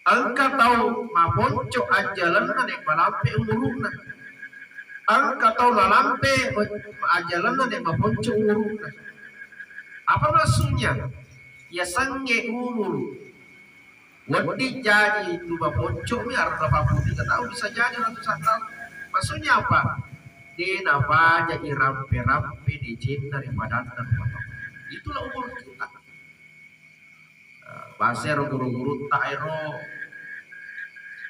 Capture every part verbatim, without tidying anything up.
Engka tau maponco ajjalenna de' malampe umuru'na. Engka tau malampe ajjalenna de' maponco umuru'na. Apa maksudnya? Yasengnge umuru. Wedding jaji tu maponco'mi, arena paputi ke tau bisa jadi ratusan tahun. Maksudnya apa? De' napaja irampe-rampe decenna ri padanna rupa tau. Itulah umur kita. Eh, bangsa ero guru-gurutta ero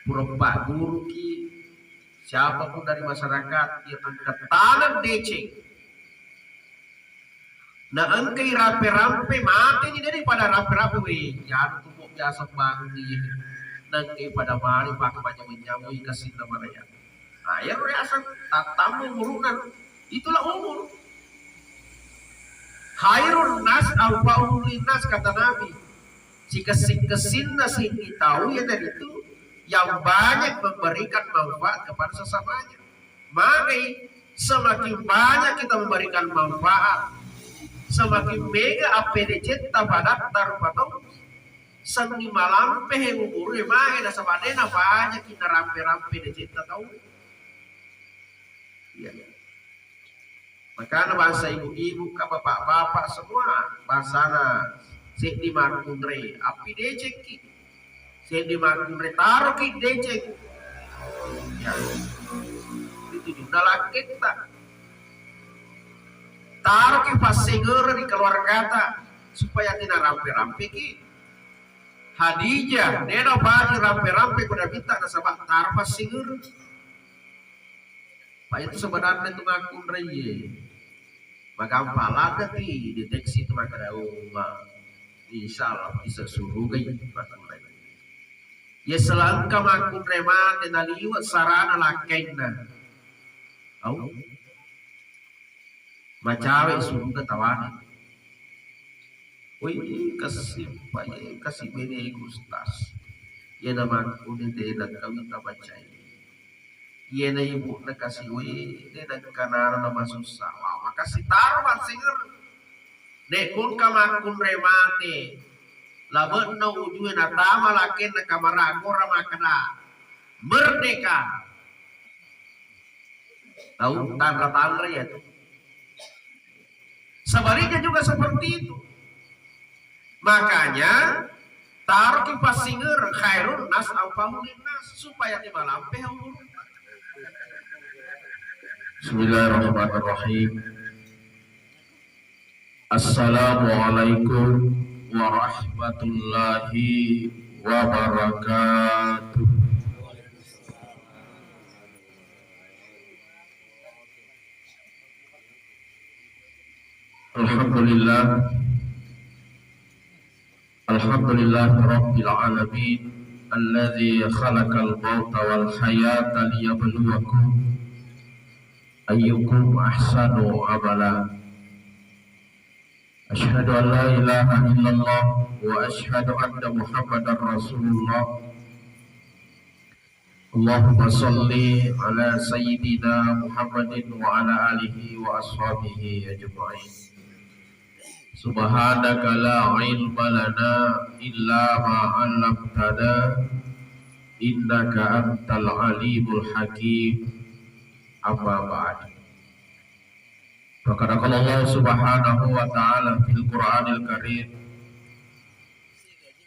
pura pagguruki, siapapun dari masyarakat yang angkat tangan deceng, na engkai rampe-rampe, mateni daripada rampe-rampe, we, janu tu biasa bangi, na engkai pada mari pakai macam-macam, we, kasih nama ya. Nah, ero riaseng tattammu umuru'na, itulah umur. Khairun nas anfa'uhum linnas, kata Nabi. Sikessing-kessinna siddi tau iyanaritu yang banyak memberikan manfaat kepada sesamanya. Magai semakin banyak kita memberikan manfaat, semakin mega appedecetta padatta rupa tau, senni malampe he umuru e, magai nasaba de' napaja ki narampe-rampe decetta tau. Iya. Makanya bangsa ibu-ibu, ka bapak-bapak semua, bangsana seddi makkunrai, appi decekki. Seddi makkunrai, taroki deceng. Ya. Itu juga lakketta. Taroki passengereng di keluargata supaya tidak rampe-rampeki. Hadijah, de' napaja rampe-rampe ko Nabitta nasaba taro passengereng. Pak, itu sebenarnya itu makkunrai ye. Magampang ladde' ti deteksi itu makkeda, oh, ma-, insya Allah bisa surugai makkunrai. Ye selangka makkunrai mate naliwet sarana lakkainna. Au. Macawe suruga tawana. Woi, kasi paye, kasi bene Gustas. Iyana makkuni de' nakkawita macai. Iyana ibu'na kasi, woi, de' nakkanana namasussa. Wah, makasi taro massinger. De' kungka makkunrai mate. Labe'na ujue natama lakkenna kamara gora makkeda, merdeka. Tau tanra-tanra ya tu. Sebaliknya juga seperti itu. Makanya taroki passingereng, khairun nas anfa'uhum linnas, supaya timalampe umur. Bismillahirrahmanirrahim. Assalamualaikum warahmatullahi wabarakatuh. Alhamdulillah. Alhamdulillahirabbil alamin, alladzi khalaqal mauta wal hayata liyabluwakum ayyukum ahsanu amala. Asyhadu an la ilaha illallah wa asyhadu anna Muhammadar Rasulullah. Allahumma shalli ala sayyidina Muhammadin wa ala alihi wa ashabihi ajma'in. Subhanaka la ilma lana illa ma 'allamtana, innaka antal alimul hakim. Amma ba'd. Faqad qala Allah subhanahu wa ta'ala fil Qur'anil Karim,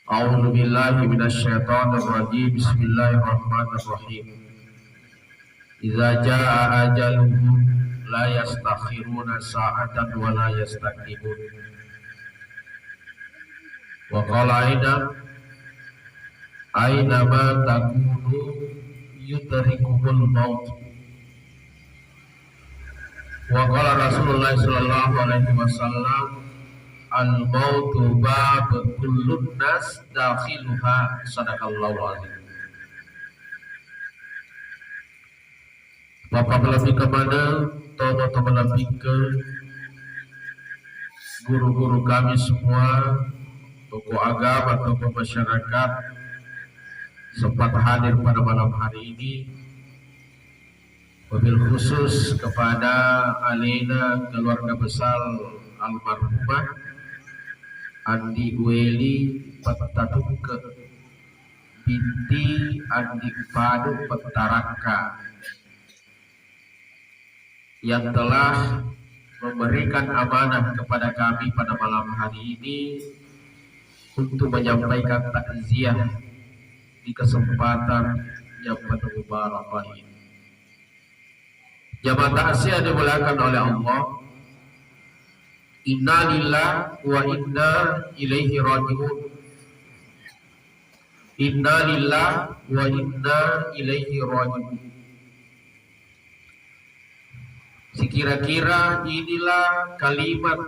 a'udzu billahi minasy syaithanir rajim. Bismillahirrahmanirrahim. Idza jaa ajaluhum la yastakhiruna sa'atan wa la yastaqdimun. Wa qala aidan, aina ma takunu yudrikumul maut. Wa qala Rasulullah sallallahu alaihi wasallam, al mautu bab kullun nas dakhiluha. Sadaqallahul azim. Bapak malebbikeng maneng, tomatoa malebbikeng, guru-guru kami semua, tokoh agama, tokoh masyarakat, sempat hadir pada malam hari ini, wabil khusus kepada alena keluarga besar almarhumah Andi Weli Pettatungke Inti Andi Padu Pettarakka yang telah memberikan amanah kepada kami pada malam hari ini untuk menyampaikan takziah di kesempatan yang penuh barakah ini. Jamaah takziah dimuliakan oleh Allah. Innalillah wa inna ilaihi raji'un. Innalillah wa inna ilaihi raji'un. Sekira-kira inilah kalimat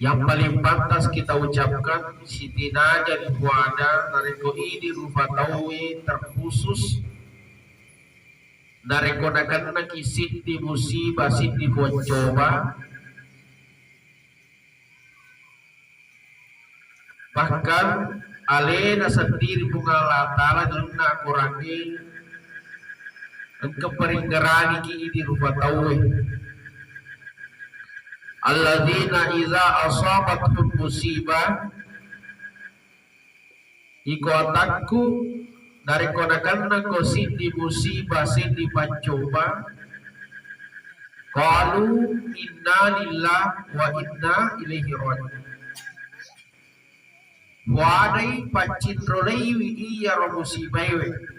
yang paling pantas kita ucapkan, sitinaja ri puada, narekko idi rufa tauwe terkhusus, narekko nakennaki siddi musibah, siddi puang coba, bahkan alena sendiri Puang Allah Ta'ala nenna Qurangnge engka paringngerangiki idi rufa tauwe. Alladzina iza asabatuhum musibah, iko atakku, narekko nakennako siddi musibah, siddi paccoba, qalu inna lillah wa inna ilaihi raji'un. Puadai paccinroleiwi iyaro musibaiwe.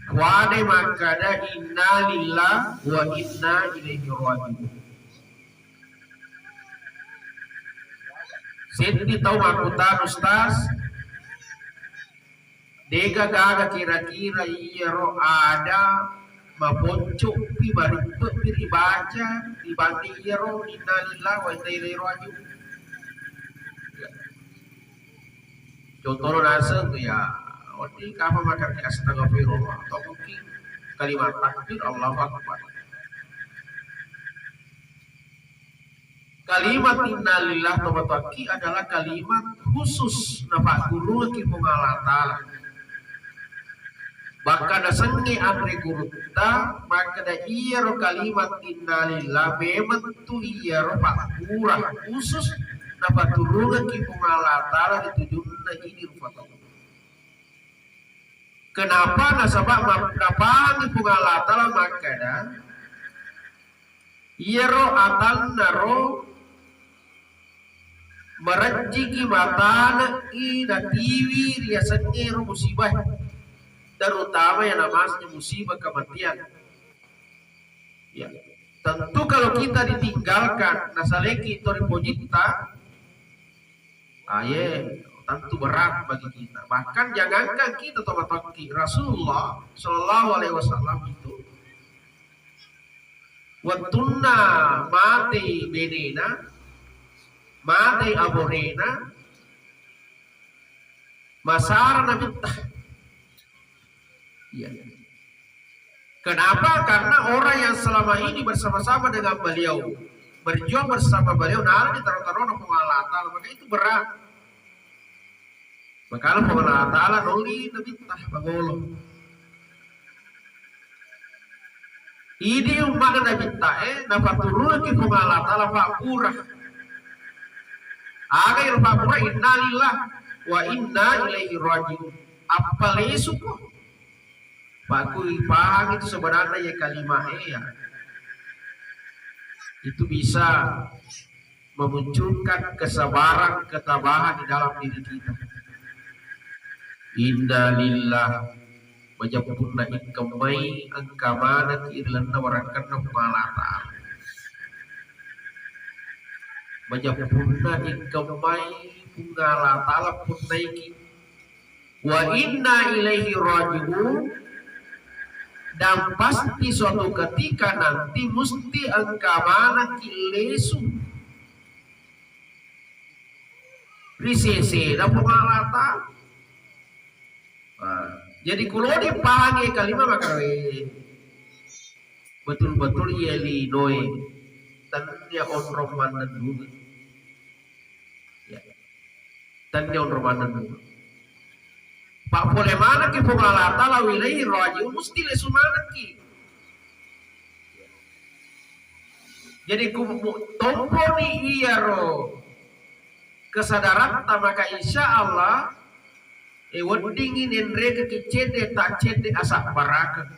Puadai makkada inna lillah wa inna ilaihi raji'un. Seddi tau makkutana, Ustaz, dega gaga kira-kira iyaro ada maponcokpi, marippe'pi ribaca dibanding iyaro inna lillahi wa inna ilaihi raji'un. Contohnya naseng ya, wedding kapang makkeda astagfirullah atau mungkin kalimat takbir Allahu Akbar. Kalimat innalillah tomatoakki adalah kalimat khusus napagguruki Puang Allah Ta'ala. Bahkan nasengnge anre gurutta makkeda iyaro kalimat innalillah memeng tu iyaro pabbura khusus napaturungekki Puang Allah Ta'ala ri tujunna idi rufa tau. Kenapa? Nasaba ma-, napahangi Puang Allah Ta'ala makkeda, iyaro atannaro marejjiki, matane'i, natiwi riasengnge ro musibah, terutama yang namanya musibah kematian. Ya, tentu kalau kita ditinggalkan, nasaleki to ri pojitta, aye, tentu berat bagi kita. Bahkan jangankan kita tomatoakki, Rasulullah Shallallahu Alaihi Wasallam itu wettunna matei benena, matei aborena, masara Nabitta. Iya. Kenapa? Karena orang yang selama ini bersama-sama dengan beliau, berjuang bersama beliau, nala di taro-tarona Puang Allah Ta'ala, maka itu berat. Makana Puang Allah Ta'ala noli Nabitta magolo. Idi ummana Nabitta e, napaturunki Puang Allah Ta'ala pabbura. Aga iro pabbura, innalillah wa inna ilaihi raji'un. Appalesuko. Pakku ipahang itu sebenarnya ya kalimat e ya. Itu bisa memunculkan kesabaran, ketabahan di dalam diri kita. Inna lillah, majeppunna ikkemmai engka maneng ri lalenna warakkanna Puang Allah Ta'ala. Majeppunna ikkemmai Puang Allah Ta'ala punnaiki. Wa inna ilaihi raji'un. Dan pasti suatu ketika nanti musti engka manekki lesu ri sesena Puang Allah Ta'ala. Nah, jadi kulo dipahangi kalimat makkaroe. Betul-betul iya linoe tennia onrong mannennungeng. Ya. Tennia onrong mannennungeng. Pak pole manekki Puang Allah Ta'ala, wa ilaihi raji'un, musti lesu manekki. Jadi ku mu-, tomponi iyaro kesadaran ta, maka insya Allah, eh, weddingi nenre ke cedde, tak cedde asabbarakeng.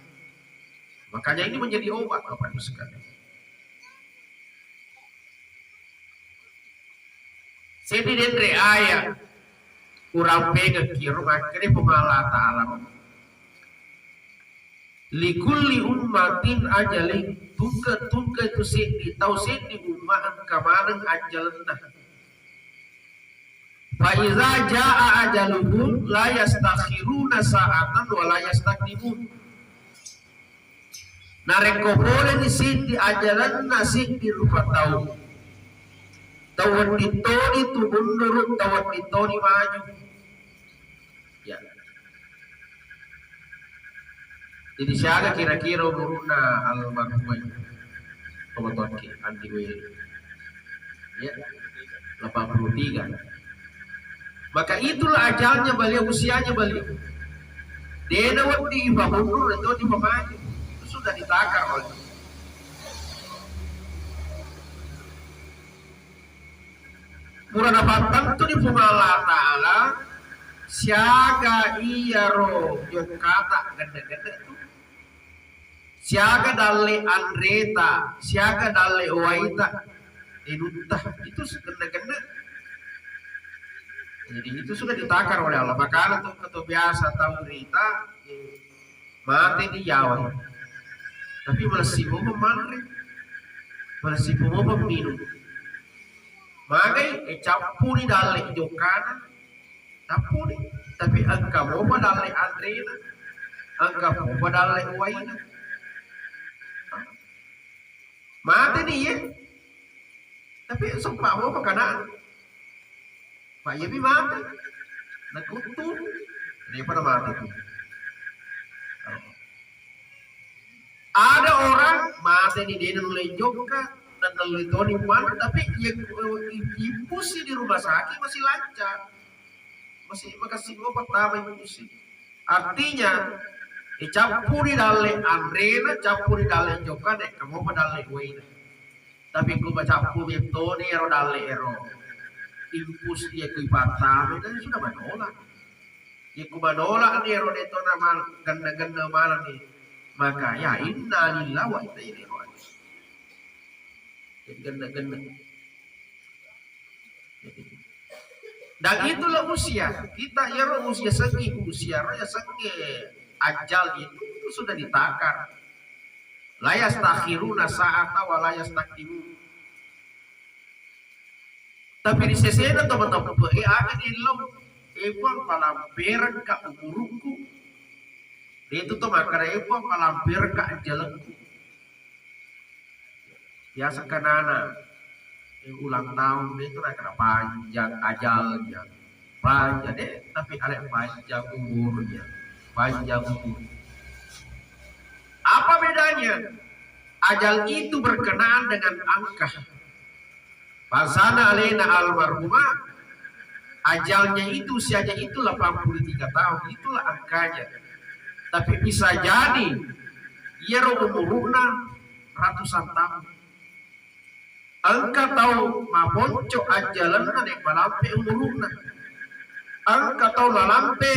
Makanya ini menjadi obat, Bapak Ibu sekalian. Seddi denre aya urampengekki ro makkeda Puang Allah Ta'ala, "Likulli ummatin ajalin," tungke-tungke tu seddi tau, seddi umma engka maneng ajjalenna. "Fa iza jaa ajaluhum la yastakhiruna sa'atan wa la yastaqdimun." Narekko poleni siddi ajalanna siddi rupa tau, tau wedding toni tu mundur, tau wedding toni maju. Ya. Jadi siaga kira-kira umurna almarhumah itu? Tomatoakki, Andi Weli. Ya, delapan puluh tiga. Maka itulah ajalnya beliau, usianya beliau. Dena wedding ipamundur atau dipamaju. Itu sudah ditakar oleh. Pura napattentu di Puang Allah Ta'ala, siaga iyaro jokkata genne-genne tu. Siaga dalle anreta, siaga dalle waita, inutta, itu genne-genne. Jadi itu sudah ditakar oleh Allah. Makanya tuh, ketua biasa tahu berita, eh, mate di yawa. Tapi malessi mopa manre, malessi mopa minum. Magai, eh, cappuni dalle jokkana, cappuni. Tapi engka mopa dalle anrena, engka mopa dalle waina. Mate ni ye. Tapi sempa mopa kana. Pak, iya mi mate. Nakuttu. Daripada mate tu. Ada orang mate ni, dia nulle jokka, dan nulle toni mana, tapi ya, ipusi di rumah sakit masih lancar. Masih, makasih gua pertama ipusi. Artinya, eh, cappuri dalle anrena, cappuri dalle jokka, dek kamu apa dalle waina. Tapi ku macappu bettoni ero dalle ero. Impus dia ku ipattama, dan sudah menolak. Iya ku manolak ni ero de tona mal-, genne-genne maleng ni. Maka ya inna lillahi wa inna ilaihi raji'un. Jadi genne-genne. Jadi, dan itulah usia. Kita ero usia senggi, usia ro ya sengge ajal itu, itu sudah ditakar. La yastakhiruna sa'ata wa la yastaqdimun. Tapi ri sesena to mateppe e, aga ni lo, e Puang, palamperekka umurukku. Itu to makkeda, e Puang, palamperekka ajalengku. Biasa kanana, e, ulang tahun itu nakkeda panjang ajalnya. Panjang deh, tapi ada panjang umurnya. Panjang umur. Apa bedanya? Ajal itu berkenaan dengan angka. Bangsana alena almarhumah, ajalnya itu, usianya itu delapan puluh tiga tahun, itulah angkanya. Tapi bisa jadi iyaro umuruna ratusan tahun. Engka tau maponco ajalanna de malampe umuruna. Engka tau malampe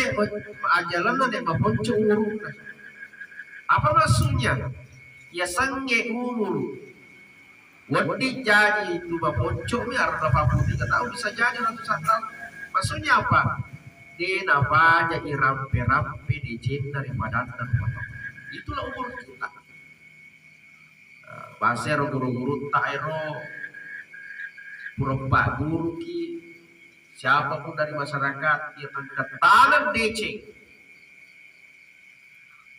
ajalanna de maponco umuruna. Apa maksudnya? Ya sange umur. Wedding jaji tu maponco'mi, arung delapan puluh tiga tahun, bisa jadi ratusan tahun. Maksudnya apa? De napaja irampe-rampe decenna ri padanna rupa tau. Itulah umur kita. Eh, bahasa ero guru-guru ta ero pura pagguruki, siapapun dari masyarakat yang angkat tangan deceng.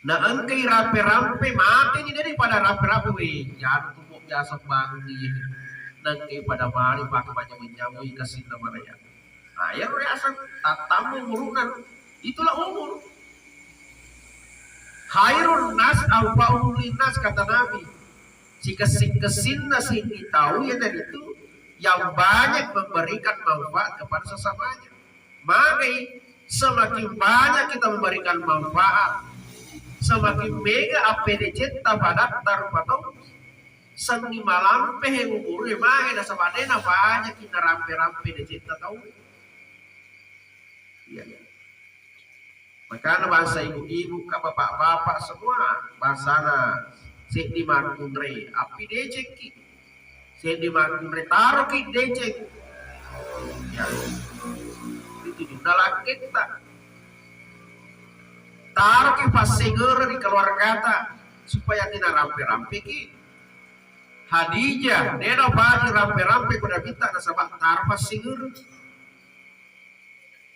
Na engkai rampe-rampe, mateni daripada rampe-rampe, we, janu tu mo biasa bangun iye. Na engkai pada mari pake manyamui-nyamui kasinna manaya. Nah, iyaro riaseng tattammu umuruna. Itulah umur. Khairun nas anfa'uhum linnas, kata Nabi. Sikessing-kessinna siddi tau iyanaritu yang banyak memberikan manfaat kepada sesamanya. Magai, semakin banyak kita memberikan manfaat, semakin mega appedecetta padatta rupa tau, Senni malampe he umuru e mage nasaba de napajaki narampe-rampe decetta tau. Iya. Makana bangsa ibu-ibu ka bapak-bapak semua, bangsana seddi makkunrai, appi decekki. Seddi makkunrai taroki deceng. Ya. Itu juga lakketta. Taroki passengereng ri keluargata supaya tina rampe-rampeki. Hadijah, dena paji rampe-rampe ko Nabitta nasaba taro passengereng.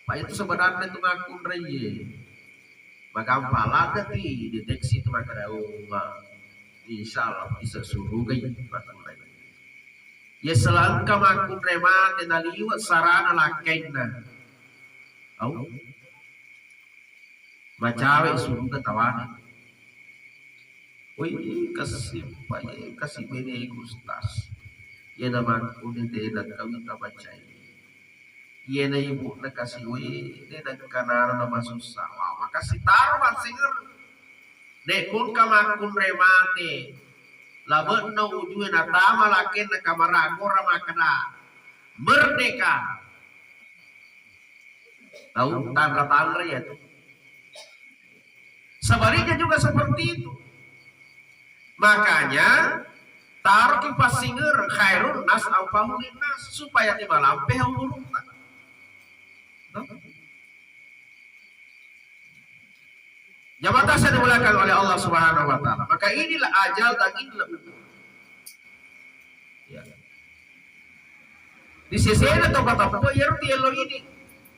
Pak, itu sebenarnya itu makkunrai. Magampang ladde ti deteksi itu makkeda, oh, ma-, insya Allah bisa surugai makkunrai. Ya selangka makkunrai mate naliwat sarana lakkainna. Au. Macawe suruga tawane. Wih, kasi, Pak, eh, kasi bene Ustaz. Iya na makkuni de na kawita bacai. Iya na ibu na kasi, wih, de na kanaro na masussa. Wah, makasi taro massinger. De kungka makkunrai mate. Labe'na ujue natama lakenna kamara gora makkeda, merdeka. Tahu tanra-tanra ya tuh. Sebaliknya juga seperti itu. Makanya taroki passingereng khairun nas anfa'u linnas supaya timalampe umurutta. Tuh. Jamaah yang dimuliakan oleh Allah Subhanahu wa Ta'ala. Maka inilah ajal dan inilah umur. Ya. Di sesena to mateppe iyaro tiello ini.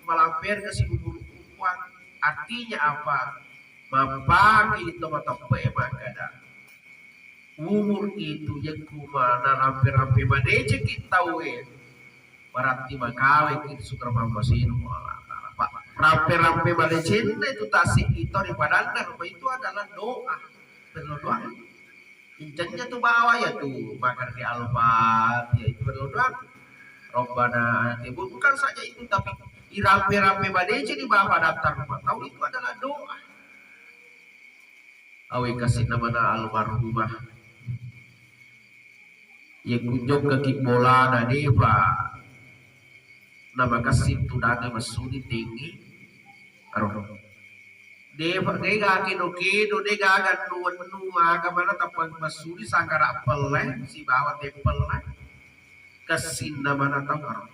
Malamper kasi umur ukuan. Artinya apa? Mampaki to mateppe makkeda. Umur itu yekku mana rampe-rampe madeceki tauwe. Berarti makaweki sutra pammaseno Allah Ta'ala. Pak, rampe-rampe madecenna itu tasik itu di padanna rupa itu adalah doa. Perlu doa. Incennya tu bawa ya tu makan di Al-Fatihah itu perlu doa. Rabbana, ya, bukan saja itu, tapi irampe-rampe madece di bawah daftar rumah tahu itu adalah doa. Awe kasinna mana almarhumah. Iya kunjokkaki bolana depa. Nama kasing tudange massuni tengi. Aro. Depa, dega kedo-kedo, dega gannu-wennu, aga mana tappa massuni sanggara pelle, sibawa teppelle. Kessinna mana tau aro.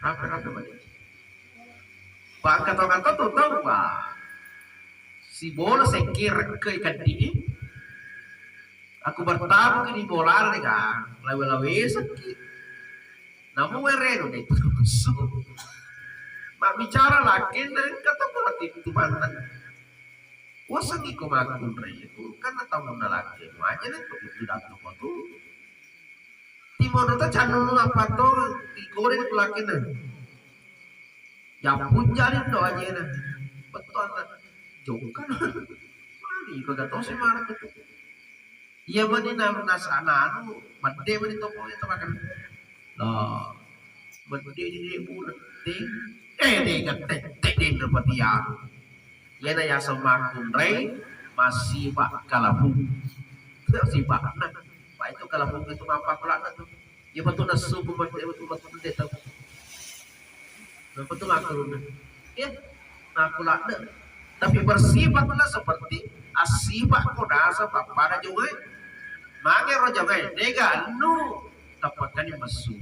Rapi-rapi balik. Pak kata-kata tuh tau, Pak. Si bola sekki rekke keddi. Aku bertamu ke di bola deh kan. Lawe-lawe sekki. Namu wereno deh terus. Mak bicara laki dan kata berarti itu mana. Wasangi ko makunre itu kan tamu na laki. Aja deh itu datang waktu. Timono to canunu apa to digoreng kulakinna. Jampun jari do ajena. Betul na. Jongkan. Mani baga tosi mana betul. Iya mani na nasana anu, mande mani to pole to makan. Lo. Mande di dia bulat. Ting. Eh, dega tek tek dendro patia. Iyana yaseng makkunrai, massipa kalapung. Sipa'na. Pak itu kalapung itu mappakulana tu. Iya betul nasu pemende betul betul de tau. Betul makkulana. Iya, makkulana. Tapi bersifatlah seperti asipa kodasa pappada jongai. Mage ro jongai, dega nu tapakani messu.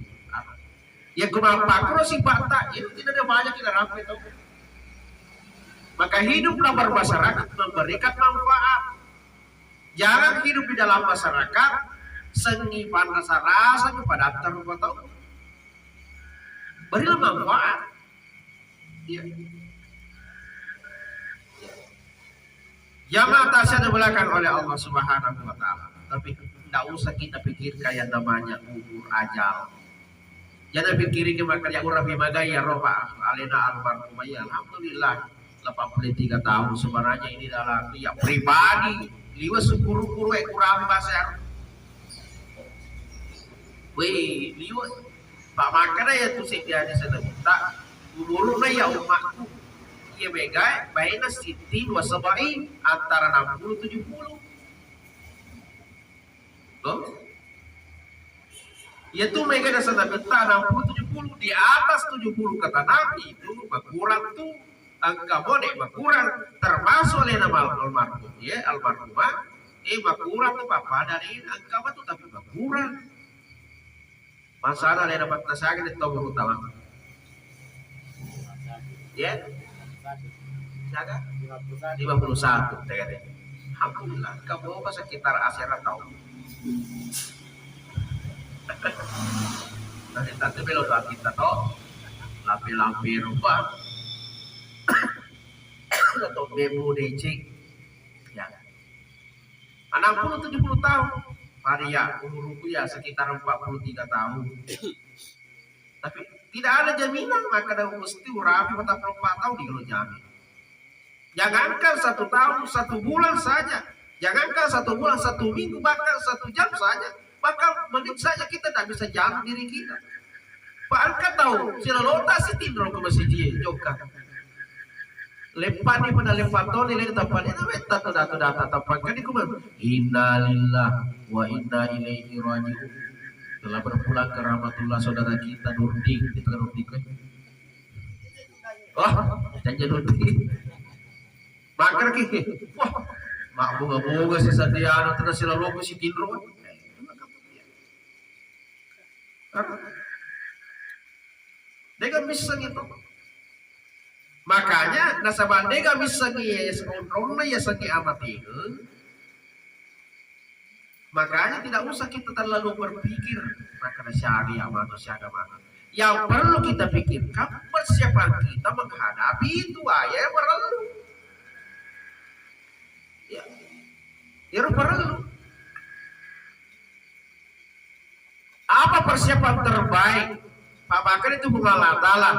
Iya, ku mappakuro sifatta, itu tidak ada banyak kita rapi tau. Maka hiduplah bermasyarakat memberikan manfaat. Jangan hidup di dalam masyarakat sengi panrasa-rasa kepada antar rumah tau. Berilah manfaat. Iya. Jamaah tasyahada belakang oleh Allah Subhanahu wa Ta'ala. Tapi tidak usah kita pikirkan yang namanya umur ajal. Jadi pikirin ke makarya urang magai ya roba alena almarhum ya. Alhamdulillah delapan puluh tiga tahun sebenarnya ini dalam ya pribadi liwa syukur-syukur eh kurang bahasa. Wih, liwa Pak, makana ya tu sediani senemuta umuruna ya umatku. Iya mega baina sitting wa sab'in antara enam puluh tujuh puluh. Tuh. Iya tu mega naseng Nabitta enam puluh tujuh puluh, di atas tujuh puluh kata Nabi itu makurang tu engka bone makurang, termasuk alena mal-, almarhum, ya, almarhumah, eh, makurang tu pappada alena engka matu tapi makurang. Masalah alena mattasaga di tau berutama. Ya? Siaga? Lima puluh satu, tega deh. Alhamdulillah, kamu apa sekitar asera tahu. Nanti tante belok doang kita toh. Lampe-lampe rupa. Atau bebo deceng. Ya. Enam puluh tujuh puluh tahun. Pada ya, umurku ya sekitar empat puluh tiga tahun. Tapi tidak ada jaminan maka ada mesti urapi empat puluh empat tahun di kalau jamin. Jangankan satu tahun, satu bulan saja. Jangankan satu bulan, satu minggu, bahkan satu jam saja. Bahkan menit saja kita tidak bisa jamin diri kita. Pak angkat tahu, si lolota si tindro ke masjid dia, jokka. Lepani pada lepatoni, le tapani, na wetta tu datu data tapakani kuma. Innalillah wa inna ilaihi raji'un. Telah berpulang ke rahmatullah saudara kita Nurdin, kita Nurdin kan. Wah, janji Nurdin. Makar ki, wah, mak bunga-bunga si Sandiano, terus si loloko si tindro. Dega misseng itu. Makanya nasaba dega misseng iya onronna iya sengi amatengeng. Makanya tidak usah kita terlalu berpikir makana siaga ya mano siaga mano. Yang perlu kita pikirkan persiapan kita menghadapi itu aja yang perlu. Ya. Yang perlu. Apa persiapan terbaik? Pak Bakar itu bunga Allah Ta'ala.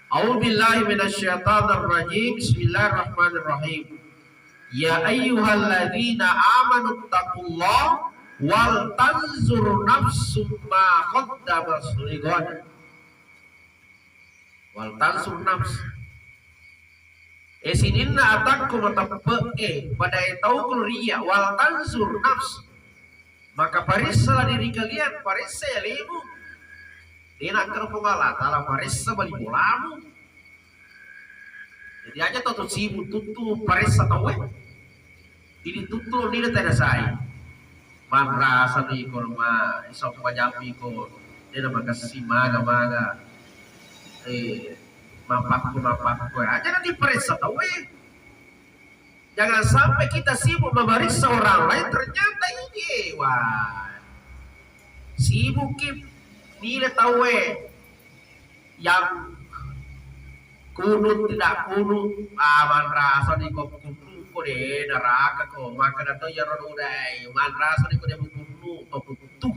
A'udzubillahi minasyaitonirrajim. Bismillahirrahmanirrahim. Ya ayyuhalladzina amanu taqullaha wal tanzur nafsum ma qaddamat lighad. Wal tanzur nafs. E sininna atakku mateppe'e, pada e tauku ri iya, wal tanzur nafs. Maka parissalah diri kalian, parissa alemu. Dena kero Puang Allah Ta'ala parissa bali bolamu. Jadi aja tau tu sibuk tuttu parissa tauwe. Jadi tuttu ni tena sai. Manrasa ni ko ma isoppa jammi ko. Dena makassi maga-maga. Eh, mapakku mapakku aja nanti parissa tauwe. Jangan sampai kita sibuk memeriksa orang lain, ternyata ini, wah, sibuk ki nilai tauwe yang kunut tidak kunut, ah, manrasa ni ko kunut ko de neraka ko, maka dato ya rono dai, manrasa ni ko de kunut to kutu.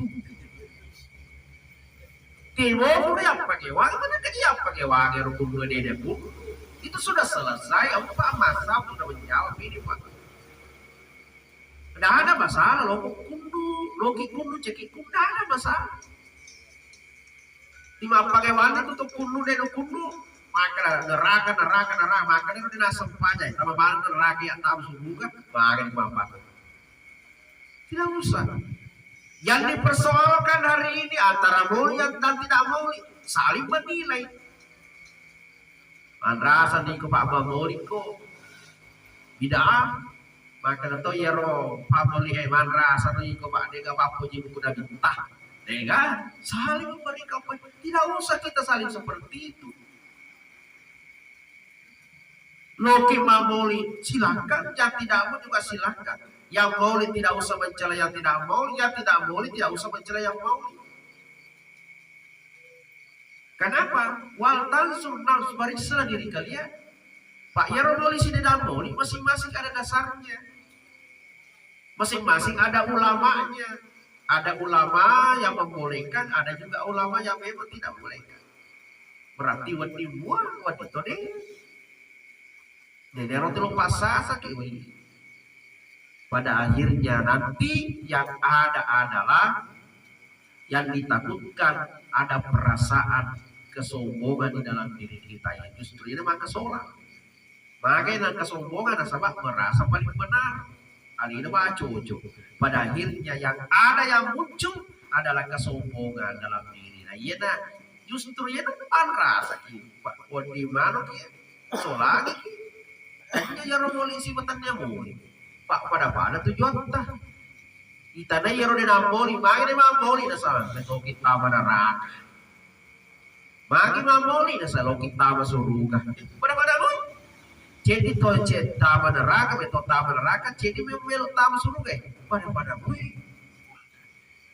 Timokuru yappake wage, mana kaji yappake wage ro kunnu dede kunnu. Itu sudah selesai, apa masalah sudah menjawab ini, Pak. Tidak ada masalah, lo kunnu, loki kunnu, ceki kunnu, tidak ada masalah. Di mappake wani tu kunnu dede kunnu, maka neraka, neraka, neraka, maka itu dinasem paja, sama barang neraka ya tahu subuka, maka di mappake. Tidak usah. Yang dipersoalkan hari ini antara moli dan tidak moli, saling menilai. Manrasa ni ko Pak mamoli ko bid'ah, maka to yero pamoli e manrasa ni ko Pak dega bappo ji buku Nabitta. Dega saling memberikan, tidak usah kita saling seperti itu. Loki mamoli, silakan. Yang tidak mau juga silakan. Yang moli tidak usah mencela yang tidak moli, yang tidak moli tidak usah mencela yang moli. Kenapa? Wal tansur nafs, pariksa diri kalian. Pak, yero moli si tidak moli, masing-masing ada dasarnya. Masing-masing ada ulamanya. Ada ulama yang membolehkan, ada juga ulama yang memang tidak membolehkan. Berarti wedding mua, wedding to de. Jadi roti lo pasasa ki wei. Pada akhirnya nanti yang ada adalah yang ditakutkan ada perasaan kesombongan di dalam diri kita yang justru ini maka sholat. Magai nang kesombongan nasaba merasa paling benar. Alina bacoco. Pada akhirnya yang ada yang muncul adalah kesombongan dalam diri. Nah, iyana justru iyana panrasaki, Pak, wedding manoki, solangiki. Hanya iyaro moli sibatannia moli. Pak, pada-pada tujuatta. Itana iyaro de nammoli, magi de mammoli, nasaba metoki tama neraka. Magi mammoli, nasaloki tama suruga. Pada-pada mui. Jadi to ce-, tama neraka, meto tama neraka, jadi me-, melo tama suruga. Pada-pada mui.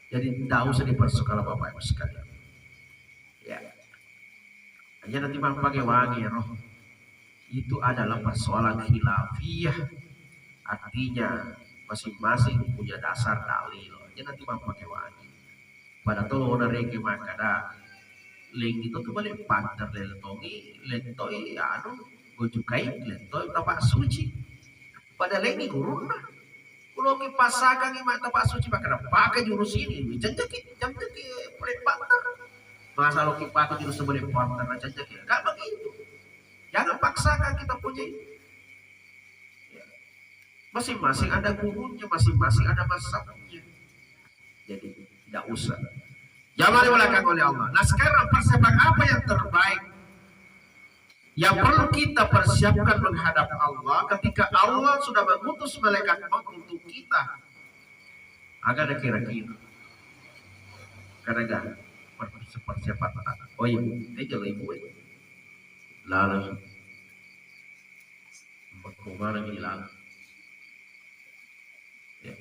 Jadi tidak usah dipersukalah Bapak Ibu sekalian. Ya. Aja nanti mampake wangi ya roh. Itu adalah persoalan khilafiyah. Artinya masing-masing punya dasar dalil. Aja nanti mampake wangi. Pada tolo na rege makkada, lengi to tu bale panter lele tongi, lentoi anu, gojukai, lentoi tapak suci. Pada lengi gurunna. Kuloki passakangi ma tapak suci makkada, pakai jurus ini, canjaki, canjaki bale panter. Masa loki pakai jurus bale panter, canjaki. Enggak begitu. Jangan paksakan kita punya ini. Ya. Masing-masing ada gurunya, masing-masing ada mazhabnya. Jadi tidak usah. Jangan dibolehkan oleh Allah. Nah, sekarang persiapan apa yang terbaik? Yang perlu kita persiapkan menghadap Allah ketika Allah sudah mengutus malaikat maut untuk kita. Agak ada kira-kira. Kadang persiapan. Oh iya, ini kalau ibu. Lalu. Beko maneng ilang. Ya.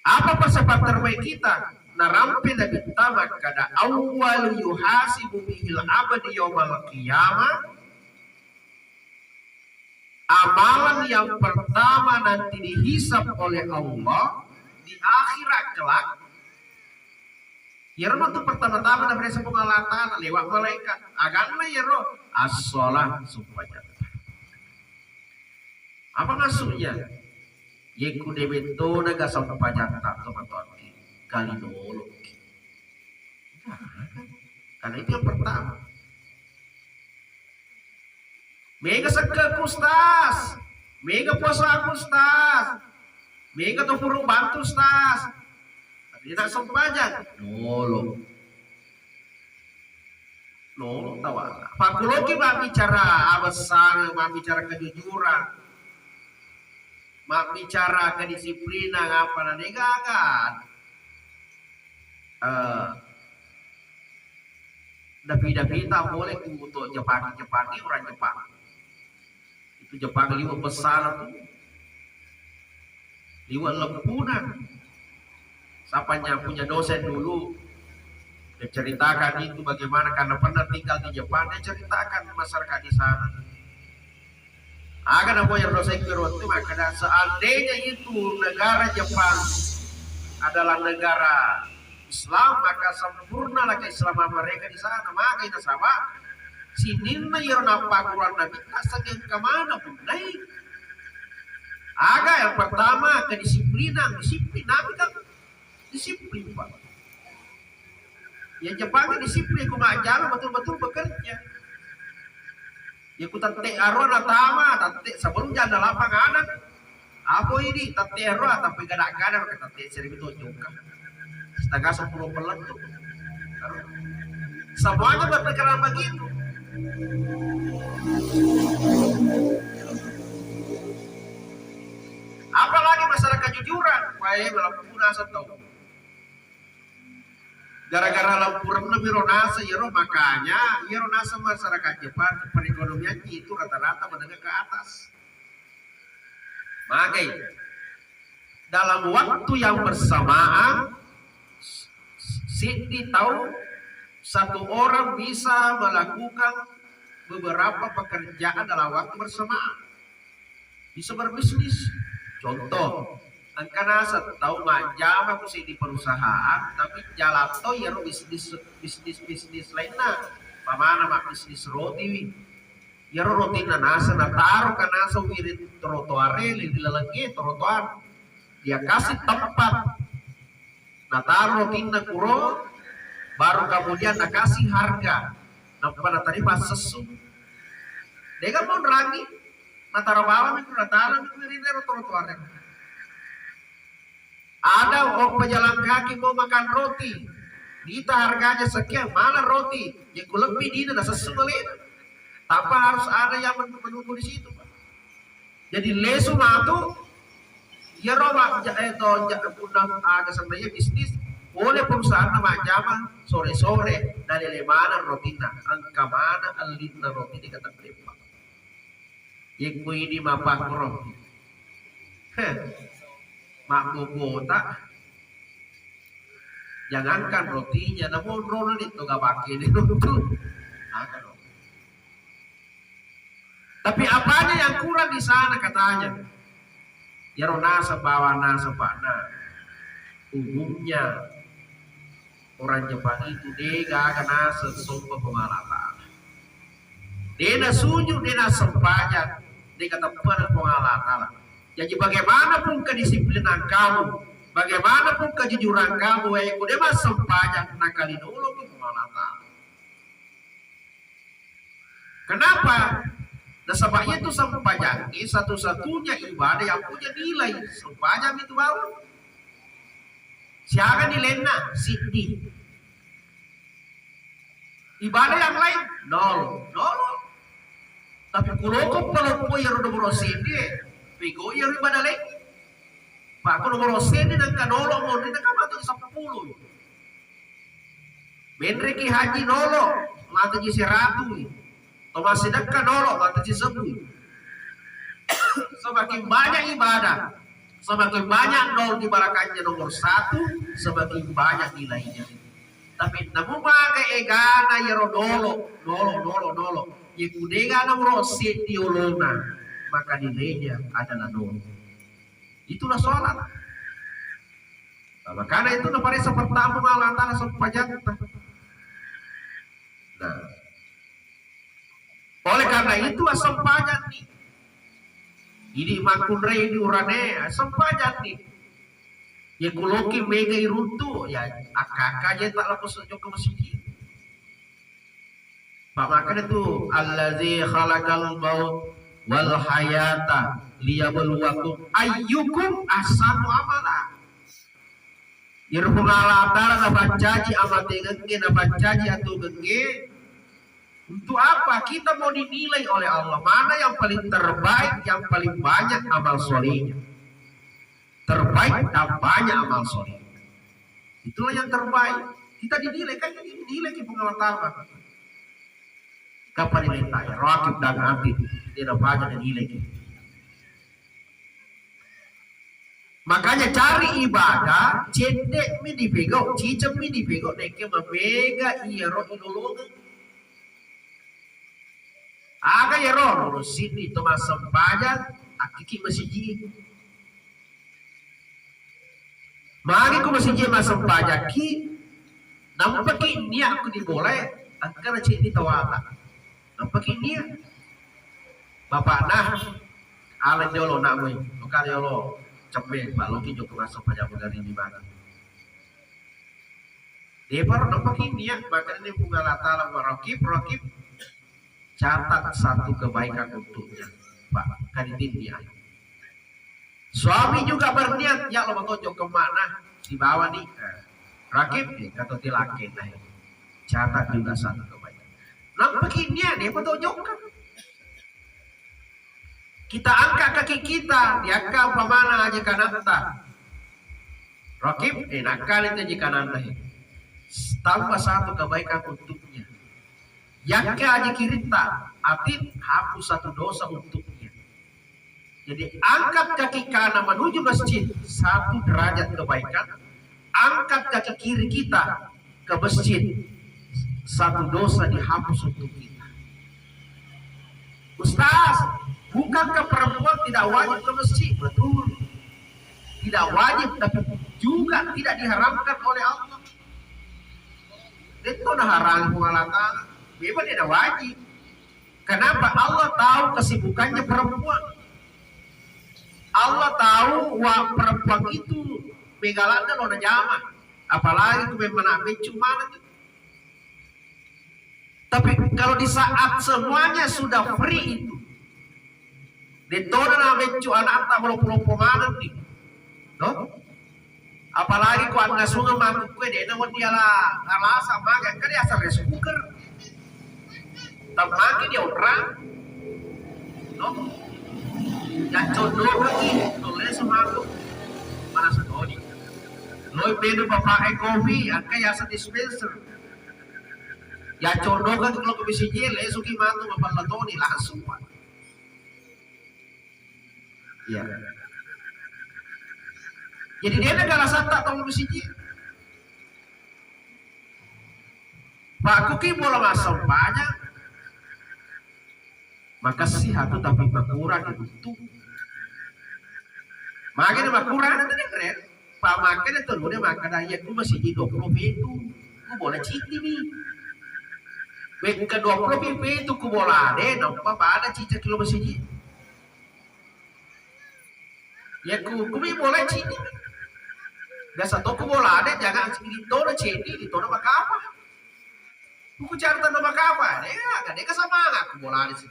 Apa persiapan terbaik kita? Narampe Nabitta makkada, "Awwalu yuhasibu bihil abdi yaumal qiyamah." Amalan yang pertama nanti dihisab oleh Allah di akhirat kelak, iyaro matu pertama-tama naparessa Puang Allah Ta'ala lewat malaikat. Aganna iyaro, as-shalah, sumpajang. Apa maksudnya? Yekku de mentona ga sumpajang tak to matoaki kali noloki. Nah, karena itu yang pertama. Mega sekkeku, Ustaz. Mega puasaku, Ustaz. Mega to puru bantu, Ustaz. Tapi tidak sempajang. Nolok. Nolok tawana. Pakkuloki mabbicara abessang, mabbicara kejujuran. Mabbicara kedisiplinan, apa na degaga. Eh, Dapi-dapita pole ku to Jepang, Jepang ni orang Jepang. Itu Jepang liwe' bessana tu. Liwe' leppuna. Sapanya punya dosen dulu. Dia ceritakan itu bagaimana karena pernah tinggal di Jepang, dia ceritakan masyarakat di sana. Aga namo ero dosenku ero wettu makkeda, seandainya itu negara Jepang adalah negara Islam, maka sempurnalah keislaman mereka di sana. Magai nasaba sininna iyaro nappagguruang Nabitta sengngeng kamana punnai. Aga yang pertama, kedisiplinan, disiplin Nabi kan disiplin, Pak. Ya Jepang kan disiplin, ku majjama betul-betul bekerja. Ya ku tette' aro natama, tette' sebelum jam delapan anak. Apa ini tette' aro, tapi gada-gada pakai tette' seribu tujuh kan. Setengah sepuluh pelet tuh. Semuanya berpikiran begitu. Apalagi masalah kejujuran, wae malah pura setau. Gara-gara lampurenna biro nasa iyaro, makanya iyaro nasa masyarakat Jepang perekonomiannya itu rata-rata menengah ke atas. Magai dalam waktu yang bersamaan, siddi tau, satu orang bisa melakukan beberapa pekerjaan dalam waktu bersamaan. Bisa berbisnis. Contoh, engka naseng tau majjama ku seddi perusahaan, tapi jalan to iyaro bisnis, bisnis, bisnis lainna. Pamana mabbisnis roti wi. Iyaro rotinna naseng nataro ka naseng wiring trotoare, ri lalengnge trotoar. Dia kasih tempat. Nataro rotinna kuro, baru kemudian nakasih harga. Nappa natarima sessu. Dega monrangi, nataro bawang itu, nataro itu ri ro trotoar. Ada orang pejalan kaki mau makan roti, Dita harganya sekian, mana roti? Ya ku lebbi dina nasessu malena. Tanpa harus ada yang men-, menunggu di situ, Pak. Jadi lesu matu, iyaro majja-, eh, to, ja-, punna aga senna iya bisnis, pole perusahaanna majjama sore-sore, nalele maneng rotinna, engka maneng ellinna roti de' gateddeppa. Yekko idi mapakkoro. Heh. Makkokota. Jangankan rotinya, namonrona ni to gapake ni runtu. Aga no. Tapi apanya yang kurang di sana katanya? Iyaro naseng bawang naseng, Pak, na. Umumnya orang Jepang itu de' gaga naseng sompa Puang Allah Ta'ala. De' nasuju, de' nasempajang, de' kateppereng Puang Allah Ta'ala. Jadi bagaimanapun kedisiplinan kamu, bagaimanapun kejujuran kamu, eh, ku de' massempajang, nakalinoloki Puang Allah Ta'ala. Kenapa? Nasaba' iyatu sempajang e satu-satunya ibadah yang punya nilai. Sempajang itu bawang. Siaga nilainna? Siddi. Ibadah yang lain? Nol. Nol. Tapi kuloko paloppo iyaro nomoro siddi, pegau iyaro ibadah lain. Pak, ko nomoro siddi nengka nolo monri, nengka matu seppulo. Menreki haji nolo, matu ji seratu. To massidekka nolo, matu ji sebbu. Semakin banyak ibadah, semakin banyak nol di belakangnya nomor satu, semakin banyak nilainya. Tapi namu maga egana iyaro nolo, nolo, nolo, nolo. Ye ku de' gaga nomoro siddi olona, maka nilainya adalah nol. Itulah sholat. Nah, makanya itu naparessa pertama Allah Ta'ala sempajangta. Nah, oleh karena itu, assempajang ni. Idi makkunrai di urane, assempajang ni. Ya kuloki mega iruntu, ya akka-akka je tak lepas jokka masigi. Pak, makanya tu, "Allazi khalaqal maut wal hayata liyabluwakum ayyukum ahsanu amala." Iyaro Puang Allah Ta'ala napancaji amatengengnge, napancaji atugengnge. Untuk apa? Kita mau dinilai oleh Allah. Mana yang paling terbaik, yang paling banyak amal solehnya. Terbaik dan banyak amal soleh. Itulah yang terbaik. Kita dinilai, kan ini dinilai ki Puang Allah Ta'ala. Kapan nilai tak? Rakib dan atid. Dia dapat aja dinilai ki. Makanya cari ibadah, cedde' mi dipegau, ciceng mi dipegau, nekke mamega iyaro ilolongeng. Aga iyaro, loro siddi to massempajang, akkiki masigi. Magi ko masigi massempajakki, nampaki niat ko di bolae, engkana ceddi tawata. Nampaki niat. Bapakna, ala jolo nak mui, lokal jolo cemme, Pak, loki joko massempajang magari di mana. Deparo nampaki niat, makanya ni Puang Allah Ta'ala, "Rakib, rakib, catat satu kebaikan untuknya." Pak, kan itu niat. Suami juga berniat, "Ya Allah, matojokka mana?" Sibawa ni, eh, rakib ni, kata tilake, nah, catat juga satu kebaikan. Nampaki niat, depa tojokka. Kita angkat kaki kita, diakka umpamana aja kanatta. Rakib, eh, nakkani tu aja kananna, eh. Tambah satu kebaikan untuknya. Yakka aja kiritta, atid, hapus satu dosa untuknya. Jadi, angkat kaki kanan menuju masjid, satu derajat kebaikan. Angkat kaki kiri kita ke masjid, satu dosa dihapus untuk kita. Ustaz, bukankah perempuan tidak wajib ke masjid? Betul. Tidak wajib, tapi juga tidak diharamkan oleh Allah. Itu naharangi Puang Allah Ta'ala. Memang tidak wajib. Kenapa? Allah tahu kesibukannya perempuan. Allah tahu wa perempuan itu megalanna lo najama. Apalagi ku memang beccu mana tu. Tapi kalau di saat semuanya sudah free itu, detona na beccu anakta meloppo-loppo maneng ni. No? Apalagi ko annasunga makkukue dena wedding ala alasa mage, engka dia asal rice cooker. Tammaki dia onrang. No? Yang condong lagi, tulis sama aku. Mana sedoni. Loi beda bapak e kopi, angka ya dispenser. Ya condong kan kalau ke B C J, lesuki matu mapallatoni langsung, Pak. Iya. Jadi dia negara sata tau B C J. Pak kuki bola masam banyak. Makasih atu tapi makurang itu. Makanya makurang itu keren. Pamakkeda tellu de makkeda, "Iya, ku masiji dua puluh pitu, ku bola citi mi." Wekka dua puluh pitu ku bola de, nampa pada cicak kilo masiji. Iya, ku, ku mi bola citi mi. Biasa to ku bola de, jangan sedikit to na cedi, di to na makapa. Ku carita no makapa, eh, aga deka semangat ku bolani si.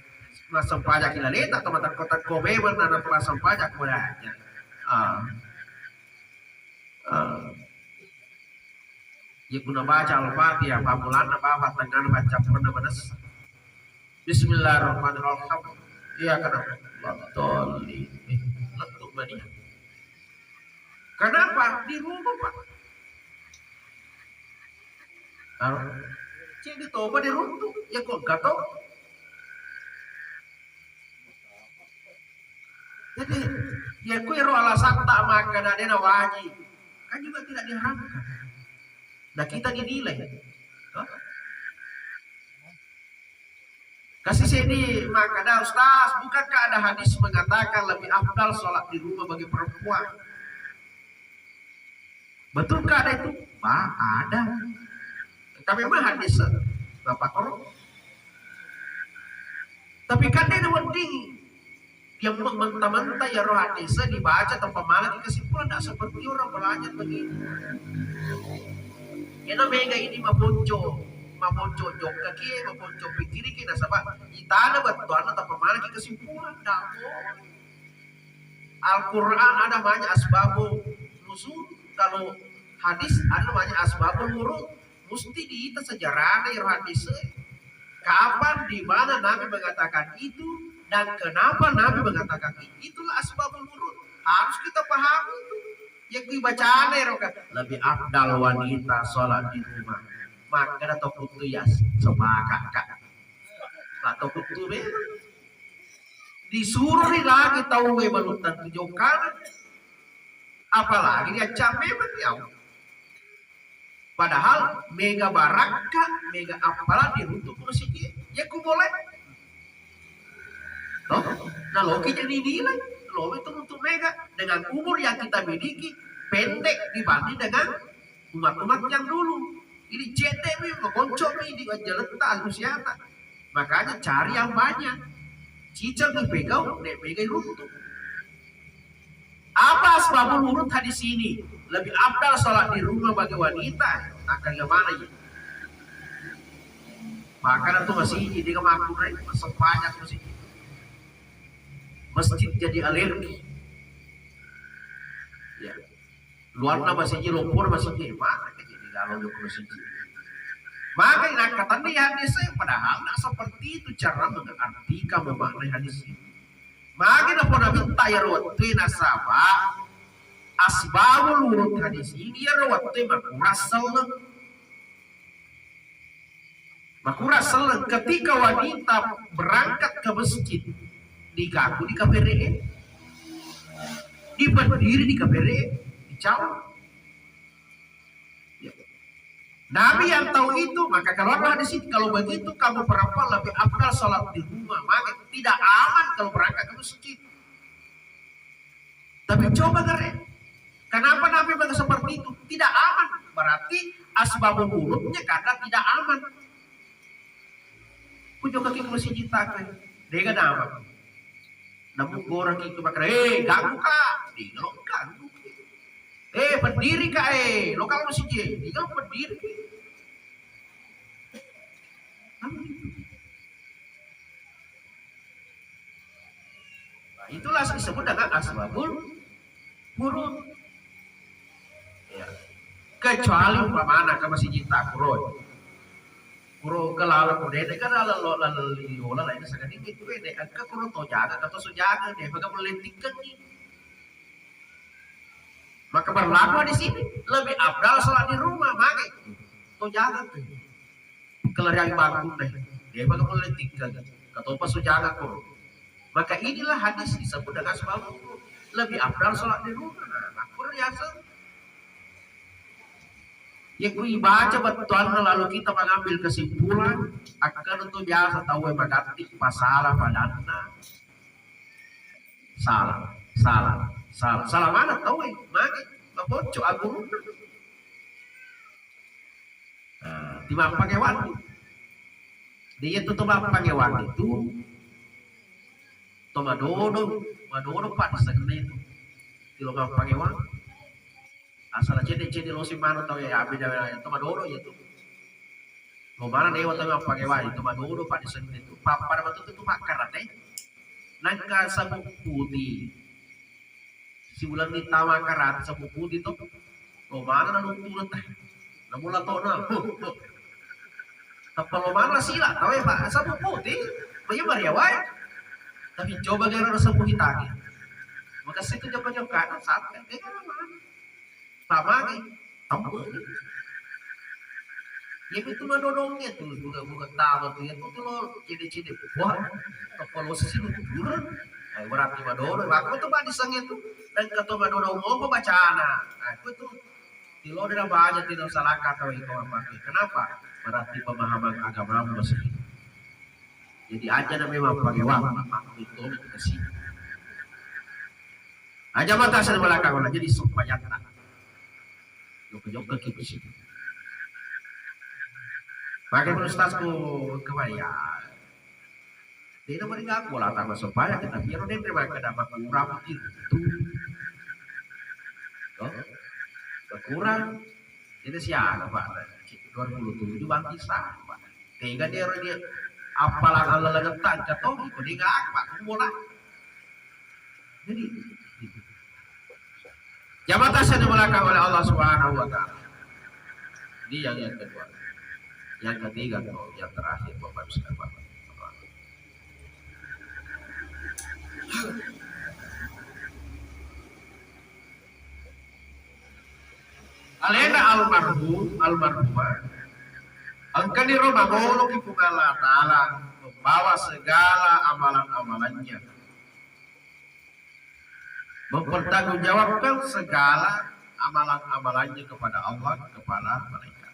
Massempajang ki laleta atau matakko-takko memang nana massempajang ku bolanya. Ah. Ah. Iya ku nabaca Al-Fatihah, pammulanna bapa, tengngana, paccappurenna manessa. Bismillahirrahmanirrahim. Iya kana. Waddallin. Eh, lettu mania. Kenapa? Di rumah, Pak. Aro, ceddi topa diruntu, ya kok gato. Jadi, ya ku ero alasan tak makan ada na wajib. Kan juga tidak diharamkan. Nah, kita dinilai. Hah? Kasih sini makkada, "Ustaz, bukankah ada hadis mengatakan lebih afdal sholat di rumah bagi perempuan?" Betulkah ada itu? Ba, ada. Tapi memang hadis, eh, Bapak Koro. Tapi kan dia wedding yang mentah-mentah ya roh hadis dibaca tanpa malah kesimpulan, tidak seperti orang belajar begini. Iyana mega idi maponco, maponco jokka ki, maponco pikkiri ki, nasaba itana bettuanna tappa manaki kesimpulan, dako. Al-Quran ada namanya asbabun nuzul, kalau hadis ada namanya asbabul wurud. Musti diita sejarahnya ya hadis. Kapan, di mana Nabi mengatakan itu, dan kenapa Nabi mengatakan itu, itulah asbabul wurud. Harus kita pahami itu. Ya, kui bacana ero kan, lebih afdal wanita sholat di rumah. Maka ada toko tu ya, sepakat, Kak. Atau kutu memang. Disuruh ri lagi tau we balutan tu jokana. Apalagi dia cap memang ya. Padahal mega barakka, mega appalang diruntu' ku masigi. Ya ku boleh. Toh? Nah, loki jadi nilai. Loki itu untuk mega. Dengan umur yang kita miliki pendek dibanding dengan umat-umat yang dulu. Jadi cedde mi, makonco mi di ajaletta, usiata. Makanya cari yang banyak. Ciceng mi pegau, nek mega runtu'. Apa asbabul wurud hadis ini? Lebih afdal sholat di rumah bagi wanita. Akan yang mana ya? Makanya tuh masih ini dia maku naik, masih banyak masih. Masjid jadi alergi. Ya. Luarna masih, lompona masih, mana jadi kalau lu masih. Maka inakkatanni hadis, padahal nggak seperti itu cara mengartikan, memaknai hadis ini. Magi napona minta ya rotte nasaba asbabul wurud hadis ini ya rotte makurang selleng. Makurang selleng ketika wanita berangkat ke masjid, digaku di kapere'e, dipendiri di kapere'e, dicau. Ya. Nabi yang tahu itu, maka keluarlah hadis itu. Kalau begitu, kamu perempuan lebih afdal sholat di rumah. Maka tidak aman kalau berangkat ke masjid. Tapi coba gare, kenapa Nabi bilang seperti itu? Tidak aman. Berarti asbabul wurudnya karena tidak aman. Ku jokka ki masjid tak, dega aman. Namun orang itu bakal, eh, ganggu kak, di lo ganggu. Eh, berdiri kak, eh, lo kalau masjid, di lo berdiri. Nah, itulah disebut dengan asbabul wurud. Ya. Kecuali umpamana ke masijita kuro. Kuro ke laleng kuro dede kan laleng lo laleng liola lain sakadingi tu dede engka kuro to jaga atau so jaga de maka melentikan ni. Maka berlaku di sini lebih afdal sholat di rumah, mage to jaga tu. Kelarian bangku deh, de maka melentikan. Katopa so jaga kuro. Maka inilah hadis disebut dengan sebab lebih afdal sholat di rumah. Nah, aku biasa Iya ku ibaca bettuanna lalu kita mengambil kesimpulan, akkana tu biasa tauwe magatti pasala padanna. Salah, salah, salah. Salah mana tauwe? Magi mabocco agurunna. Nah, timappangewang. Dia itu timappangewang itu to madodo, madodo pak di sana itu. Tilo mappangewang. Asal cedde-cedde losi manu tau ya, abi jawa itu madodo ya tu. Lo mana dewa tau apa kewa itu madodo pada seni itu. Papa pada waktu itu makan rate. Nangka sabuk putih. Si bulan ini tawa karat sabuk putih tu. Lo mana nanu turut teh. Namun lah tona. Tappa lo mana sila tau ya pak sabuk putih. Bagi maria wae. Tapi coba gara sabuk hitam. Maka situ coba-coba kan sampai dia kan mana. Tamani, ambo. Iya itu madodongnya tuh, buka-buka tawa tuh, ya tuh lo cede-cede. Wah, kepala sisi lu turun. Nah, berarti madodong. Aku tuh pada sang itu. Dan kata madodong mau bacana. Nah, itu tuh. Tilo dia baca tidak salah kata itu apa. Kenapa? Berarti pemahaman agama masih. Jadi aja na memang pakai wang, itu kasih. Aja mata saya belakang lah, jadi sumpah nyata. Jokka-jokka ki besi. Pakai ustaz ku kebaya. Tidak meringaku lah tambah supaya kita biar dia terima ke dapat kurang itu. Tuh. Berkurang. Jadi siapa, Pak? Dua ribu dua puluh tujuh bangkit, Pak. Tega dia orang dia apalah Allah legetan katong, iko dia gak apa, bola. Jadi, jabatan saya dimuliakan oleh Allah Subhanahu wa Ta'ala. Ini yang, yang kedua. Yang ketiga, tuh, yang terakhir, Bapak Ibu sekalian. Alena almarhum, almarhumah, engkaniro magoloki Puang Allah Ta'ala membawa segala amalan-amalannya, mempertanggungjawabkan segala amalan-amalannya kepada Allah, kepada malaikat.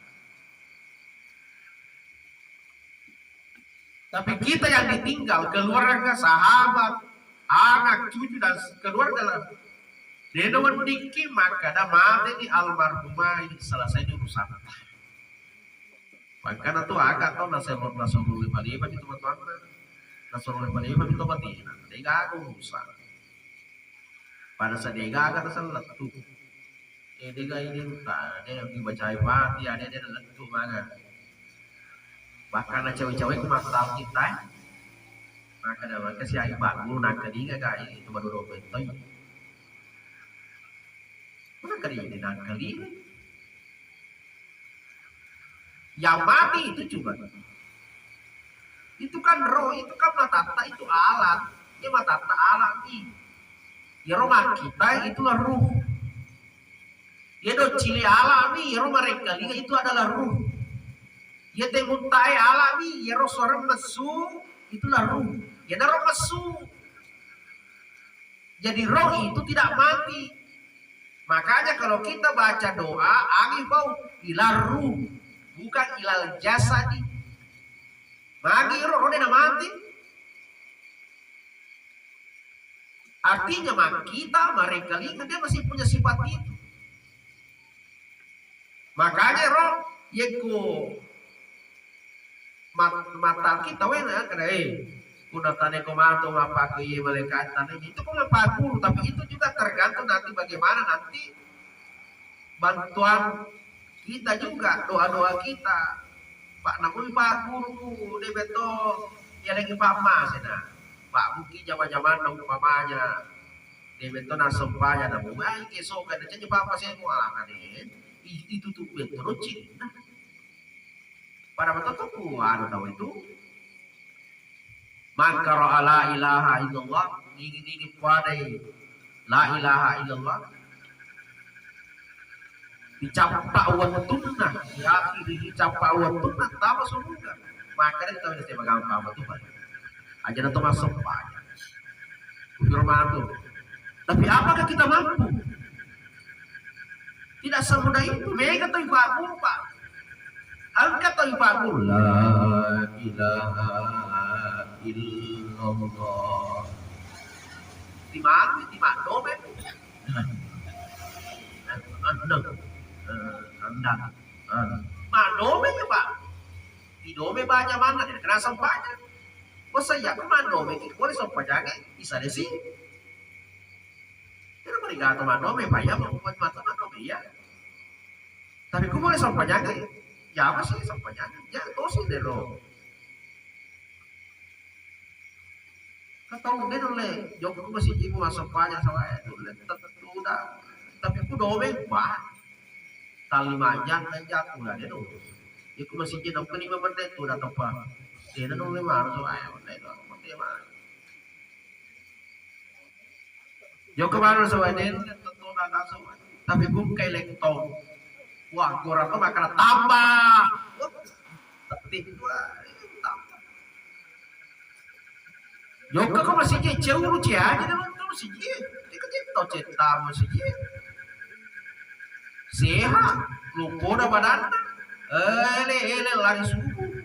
Tapi kita yang ditinggal, keluarga, sahabat, anak, cucu, dan keluarga lah. Dena weddikki makkada mate ni almarhumah ini selesai urusan. Makanya tuh agak tau nasoro nasoro lima lima itu matuanna. Nasoro lima lima itu mati. Nah, dega urusan. Pada saat dega agak nasal lettu. Eh, dega ini entah, ada yang dibacai mati, ada yang lettu mana. Bahkan cawe-cawe ku massal kita, eh. Maka ada maka si ayu bagu, naka dinga ga itu baru robek toy. Mana kali ini naka lima. Yang mati itu cuma itu kan roh, itu kan matatta itu alat. Ya matatta alat nih. Ya roh kita itulah ruh. Ya do cili alat nih, ya roh mereka lihat itu adalah ruh. Ya temutai alat nih, ya roh suara mesu itulah ruh. Ya roh mesu. Jadi roh itu tidak mati. Makanya kalau kita baca doa, angin bau ilar ruh, bukan ilal jasadi. Magi roh, roh dia mati. Artinya mah kita mereka lihat dia masih punya sifat itu. Makanya roh yeko mat-, mata kita wena kada eh kuna tane ko mato apa ko iye malaikat tane itu ko mapakuru, tapi itu juga tergantung nanti bagaimana nanti bantuan kita juga, doa-doa kita. Pak namui pak guruku de beto ya lagi pama sena pak buki jama-jaman umpamanya. Dé' méto nassempajang, namu mai ké soka, décénni pappasému, ah, kadé. Itu tuh betul cinta. Pada waktu itu ku anu tahu itu. Maka ro'a la ilaha illallah, nigi-nigi puadai la ilaha illallah. Dicappa wettunna, di akhir dicappa wettunna tama suruga. Maka dari tahu saya magampa apa tuh, Pak. Aja na to masuk, Pak. Kufir matu. Tapi apakah kita mampu? Tidak semudah itu. Mega to ibabu, Pak. Engka to ibabu. La ilaha illallah. Timamu, timak dobe. Anda, Anda, Anda. Madome ya, Pak. Idome baca mana? Tidak kena sempajang. Bos saya aku madome, boleh sempajangi. Bisa deh sih. Ero marigato madome, paya mau buat mata madome, iya. Tapi ku boleh sampajang, ya apa sih sampajang? Ya tosi dero. Katau de nulle, jokka masiji mu masampajang sawae, nulle tettu da. Tapi ku dome, bah. Tali majang dan jatuh lah de do. Iku masiji nampa lima menit tu da teppa. Dena nulle maro sawae, menit do, menit mah. Jokka baru sawaden, tentu nanasu. Tapi bungkai lektong. Wah, kurang tuh makanan tambah. Tapi, wah, tambah. Jokka ko masiji, ceuru cia aja deh, nonton masiji. Iko cetto cetta masiji. Sehat, lupona badanna. Ele, ele, lari subuh.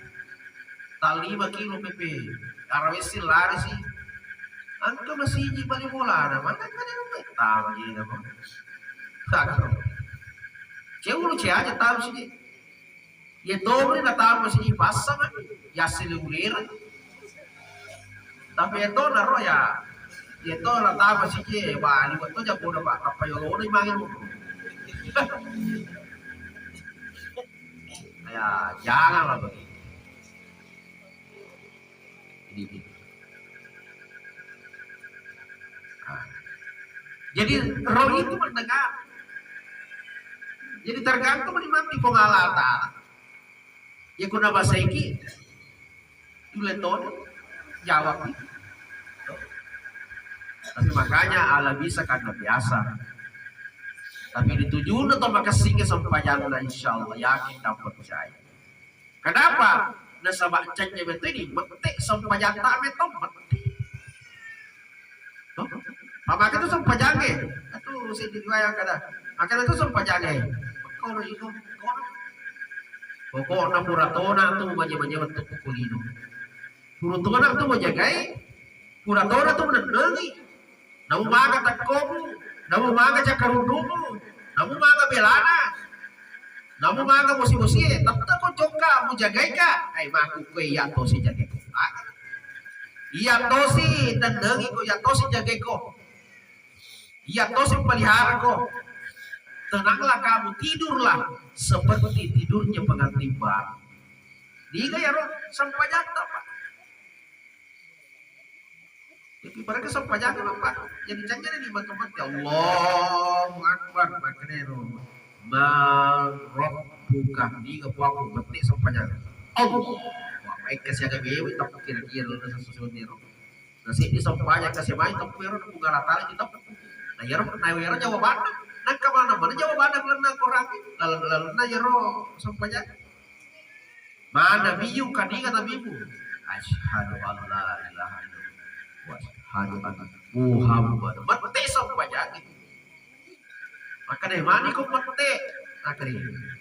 Tallima kilo pepe. Arawessi lari sih. Engka masiji bali bolana, maka kada tama je na. Ceuru cia aja tau sih. Ye tobri na tama sih pasang, ya sili ulira. Tapi itu naro ya, itu na tama siji bali, waktu jago na, Pak, apa yolo na mangi. Ya, janganlah begitu. Jadi, nah. Jadi roh itu mendengar. Jadi tergantung menikmati pengalaman. Ya kuna basaiki, Dule toni jawab. Tapi makanya ala bisa karena biasa. Tapi ditujuna to makessing sempajanna, insyaallah yakin dan percaya. Kenapa? Nasaba cengnya betul ini, mette sempajatta metto mette. Toh? Pamake tu sempajange. Itu sing riwayat kada. Makanya tu sempajange. Kono iko, kono. Pokokna puratona tu manye-manye wettu kukulino. Puratona tu majagai, puratona tu menendengi. Namu maga tekkomu, namu maga cakkarundumu, namu maga belana, namu maga bosi-bosie, tette'ko jokka, mujagaika. Ai, makkukkoe iya tosi jagaiko. Ah. Iya tosi tendengiko, iya tosi jagaiko. Iya tosi peliharako. Tenanglah kamu, tidurlah seperti tidurnya pengantin baru. Niga iyaro sempajatta, Pak. Jadi, ibaratnya sempajatta, Pak. Jadi, jangan di mata-mata, "Allahu Akbar," makanya ro. "Man rabbuka?" Niga puakku, berarti sempajatta. "Allah." Wah, baik, kasihan gawe, tapi kira-kira lo sesuatu ro. Nah, sini sempajatta, kasih main, tapi ro, bukan rata lagi, tapi. Nah, iyaro, nah, iyaro jawabanna. Nah, kemana-mana jawabanna, kalau nak kurang, lalu, lalu, nah, iyaro sempajatta. Ma nabiyyuka, niga nabimu? Asyhadu an la ilaha illallah wa asyhadu anna Muhammadar. Mette sempajangi. Makanya mani ko mette. Makanya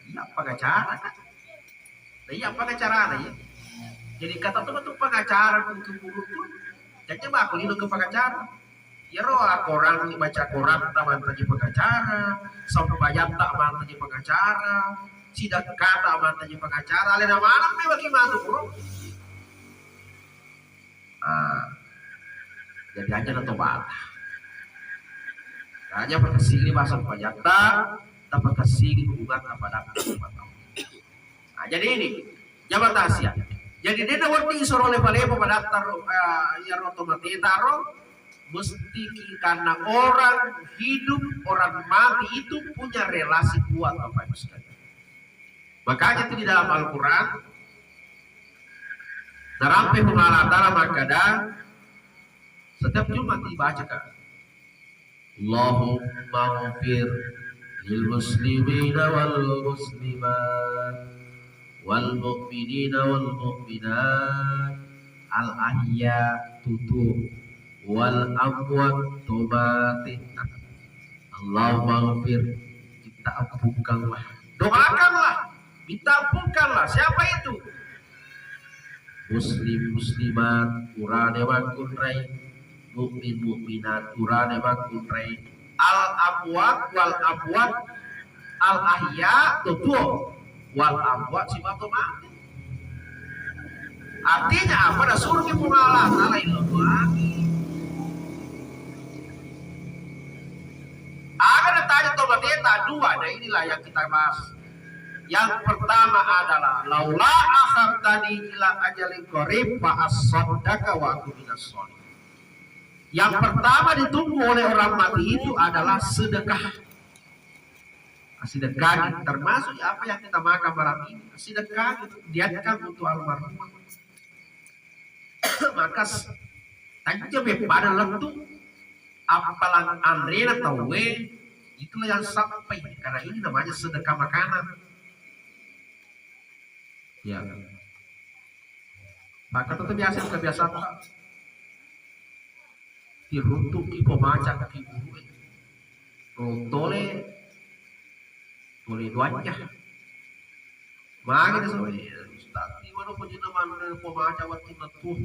iya pengacara kan? Nah, iya pengacara ya. Jadi kata teman tuh pengacara kutu kutu. Jadi aku lino ke pengacara. Iyaro akorang, baca Koranta mantaji pengacara, sempajatta mantaji pengacara, sidakkata mantaji pengacara, alena maneng memang matu, Bro. Ah, jadi aja na tobata. Aja pakessiri bahasa sempajatta, tapakessiri hubungan apa datang. Nah, jadi ini, jabatan sia. Jadi dia nawarti isoro lepa-lepa padatta ro, eh, iyaro tomateta ro, Mesti ki-, karena orang hidup, orang mati itu punya relasi kuat, Bapak Ibu sekalian. Makanya itu di dalam Al-Quran, narampe Puang Allah Ta'ala makkada, setiap Jumat dibaca, Kak. Allahumma ghfir lil muslimina wal muslimat, wal mu'minina wal mu'minat, al ahya tutu, wal amwat tomate. Allahumma ghfir, kita ampunkanlah. Doakanlah, minta ampunkanlah. Siapa itu? Muslim muslimat, urane makkunrai, mukmin mukminat, urane makkunrai. Al amwat wal amwat, al ahya tutuo, wal amwat sibawa mati. Artinya apa? Nasuruh ki Puang Allah Ta'ala ilmu lagi. Ada tanya tobateta dua, nah inilah yang kita bahas. Yang pertama adalah laula akhartani ila ajalin qarib fa assaddaqa wa aku minas sholihin. Yang pertama ditunggu oleh orang mati itu adalah sedekah. Sedekah, termasuk apa yang kita makan malam ini, sedekah, niatkan untuk almarhum. Maka s-, tajjabe pada lettu appalang anrena tauwe, itulah yang sampai, karena ini namanya sedekah makanan. Ya. Maka tetap biasa kebiasaan, Pak. Diruntuki pemaca ki guru e. Rontole tole duanja. Magi de soe, Ustaz, iwaro pojina manre pemaca wettu nattu.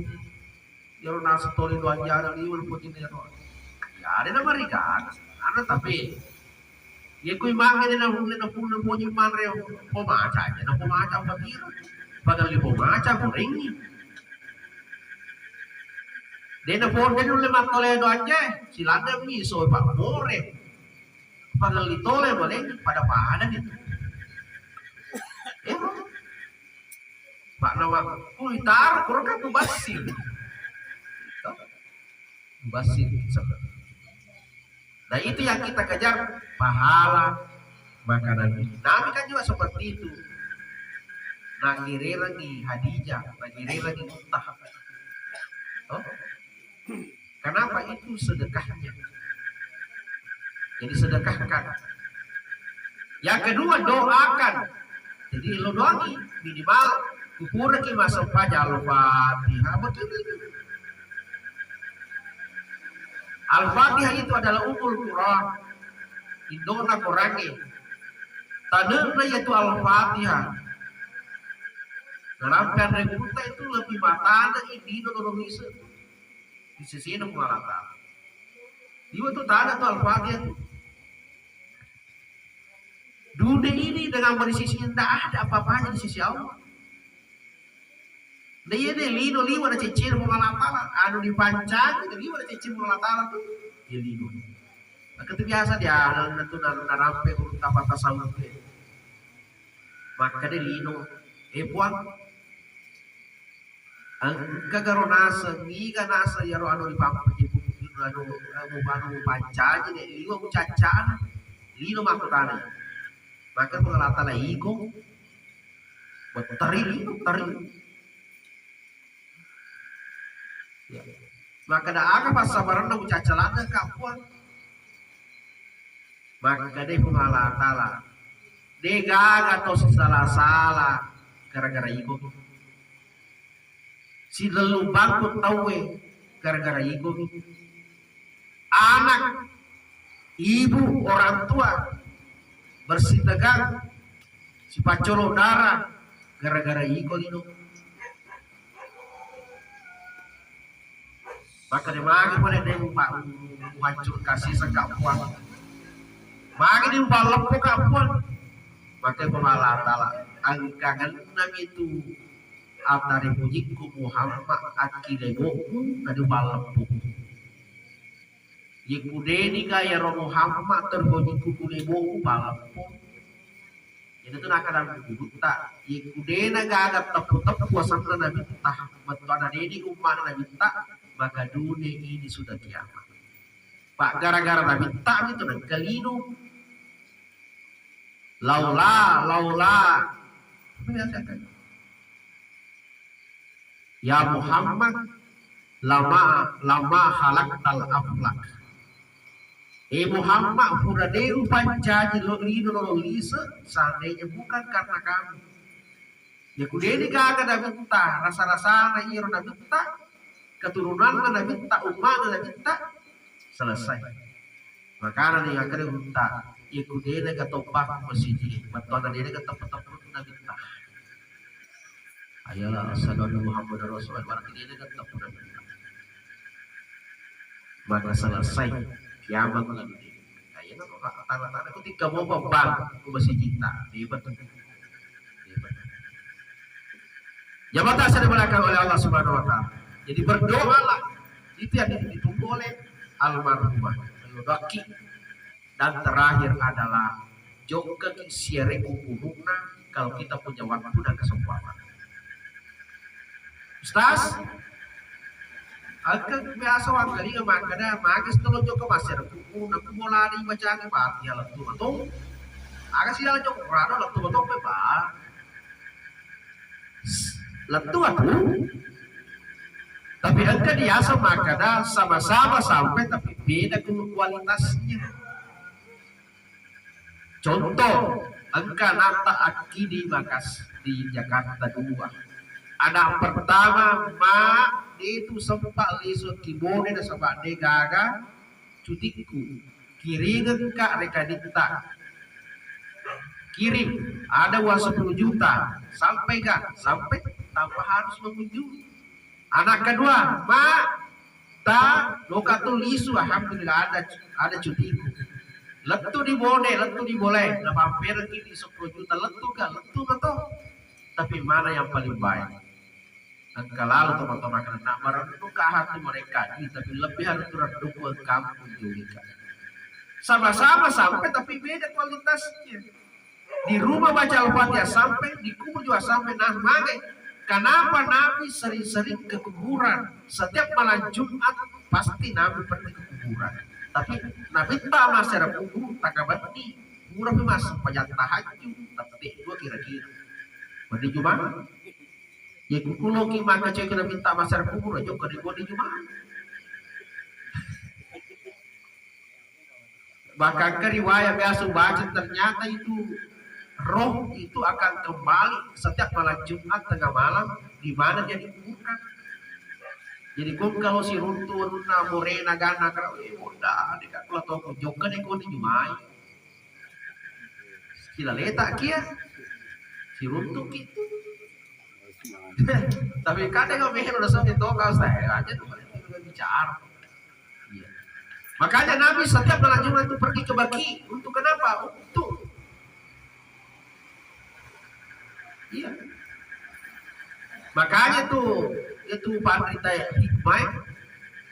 Iyaro nasa tole duanja ada liwar pojina iyaro. Ya ada na mariga. Ada tapi. Ye kui mange de na, na, na, na poji manre pemaca aja, na pemaca patiro. Pagalli pemaca gorengi. Dena pon, dena nulle mattole do anje, silanda miso pa more. Pagalli tole maleng pada-pada ni. Eh, Pak Nawang, kuitar, kurang kan tu basir. Basir sebenarnya. Nah, itu yang kita kejar, pahala makanan ini. Nabi kan juga seperti itu. Nakirerangi Khadijah, nakirerangi Muttah. Oh? Kenapa? Itu sedekahnya. Jadi sedekahkan. Yang kedua, doakan. Jadi lo doangi, minimal kupuraki massempajang Al-Fatihah. Betul itu. Al-Fatihah itu adalah Ummul Quran. Indona Qurannya. Tanenna yaitu Al-Fatihah. Dalam penrebuta itu lebih matana ini dino doro bisa. Di sisi Puang Allah Ta'ala. Iwa tu tana tu Al-Fatihah tu. Dunia ini dengan berisi tidak ada apa-apanya di sisi Allah. Nah, iya deh, lino liwa na cecere Puang Allah Ta'ala. Anu dipancaji, liwa na cecere Puang Allah Ta'ala tu. Ya lino. Maka tu biasa dia, anu tu nar-, narampe urut apa tasawuf deh. Maka deh lino. Eh, Puang, engka garo naseng, niga naseng iyaro anu ripampa-, anu, anu, anu pancaji de, liwa mucaccana, lino makkutana. Maka Puang Allah Ta'ala iko, betteri lino, betteri. Ya. Maka da aga passabaranna mucaccalanna ka Puang. Makkeda Puang Allah Ta'ala, de gaga to sisala-sala gara-gara iko. Silellung bangku tauwe gara-gara iko. Anak, ibu, orang tua bersitegang, sipaccolo darah gara-gara iko lino. Maka de magi pole de mupa-, mupancur kasih sengka Puang. Magi de mupalleppo ka Puang. Maka Puang Allah Ta'ala, engka genna mitu atari pujikku Muhammad akki leboku, na de mupalleppo. Ye kudeni ga yaro Muhammad terpujikku ku leboku, palleppo. Jadi tu nakadang gurutta, ye kudena gaga teppu-teppu asenna Nabitta, bettuanna deni ummana Nabitta, maka dunia ini sudah kiamat. Pak, gara-gara Nabitta itu nengka lino. Laula, laula. Apa ya, saya kan? Ya Muhammad, lama, lama halaktal aflak. Eh Muhammad, pura de upancaji lo lino lo lise, seandainya bukan karena kamu. Ya kudeni gaga Nabitta, rasa-rasana iro Nabitta, keturunanna Nabitta, ummana Nabitta, selesai. Makana ni akkeda gurutta, iya ku de naga toppa ku masiji, bettuanna de naga teppa-teppa ku Nabitta. Ayalah, asyhadu anna Muhammadar Rasulullah, berarti de naga teppa Nabitta. Maka selesai kiamat lagi. Nah, iya napa, Pak? Tanda-tanda ketika mau bang ku masiji ta, hebat tuh. Hebat. Jamaah yang dimuliakan oleh Allah Subhanahu wa Ta'ala. Jadi berdoalah. Itu yang ditunggu oleh almarhumah Ayu Daki. Dan terakhir adalah jokkaki siare kuburunna kalau kita punya waktu dan kesempatan. Ustaz, engka biasa wangkalinga makkeda, magi sitolo jokka massiare kuburu, nakku bolani bacangi Fatihah lettu mato. Aga sidala jokka Qur'an lettu mato pe, Pak. Lettu atu. Tapi engka diaseng makkeda sama-sama sampai tapi beda ku-, kualitasnya. Contoh, engka anatta akkidi Makas di Jakarta dua. Anak pertama, ma, de tu sempat lisu kibone nasaba de gaga cutikku. Kiringengka rekaditta. Kiring, ada uang sepuluh juta. Sampai gak? Sampai tanpa harus mengunjungi. Anak kedua, ma, ta, loka tu lisu, alhamdulillah ada, ada cutiku. Lettu di Bone, lettu di Bole, napampereki di sepuluh juta, lettu gak? Lettu betul. Tapi mana yang paling baik? Engka lalo tomatoa makkeda, nak merenungkah hati mereka, ih, tapi lebih harus tu renungku engkamu kunjungi ka. Sama-sama sampai tapi beda kualitasnya. Di rumah baca Al-Fatihah sampai, di kubur juga sampai. Nah, mage. Kenapa Nabi sering-sering ke kuburan? Setiap malam Jumat pasti Nabi pergi ke kuburan. Tapi Nabitta massiare kuburu, takabenni. Pura pi massempajang tahajud, tapi dua kira-kira. Berarti Jumat. Ya, ku kulo ki maka cewek kena minta masyarakat kubur aja, kena gua di Jumat. Bahkan ke riwayat biasa baca, ternyata itu roh itu akan kembali setiap malam Jumat tengah malam di mana dia dikuburkan. Jadi, kok kalau si runtu, runna, morena, gana, kalau, eh, boda, deka, kalau toko, jokka deh, kau di Jumai. Sila letak kia, si runtu ki. Tapi kadang kau mikir udah sampai toko, saya aja tuh, bicara. Iya. Makanya Nabi setiap malam Jumat itu pergi ke Baqi. Untuk kenapa? Untuk, iya. Makanya tuh, itu panrita hikmah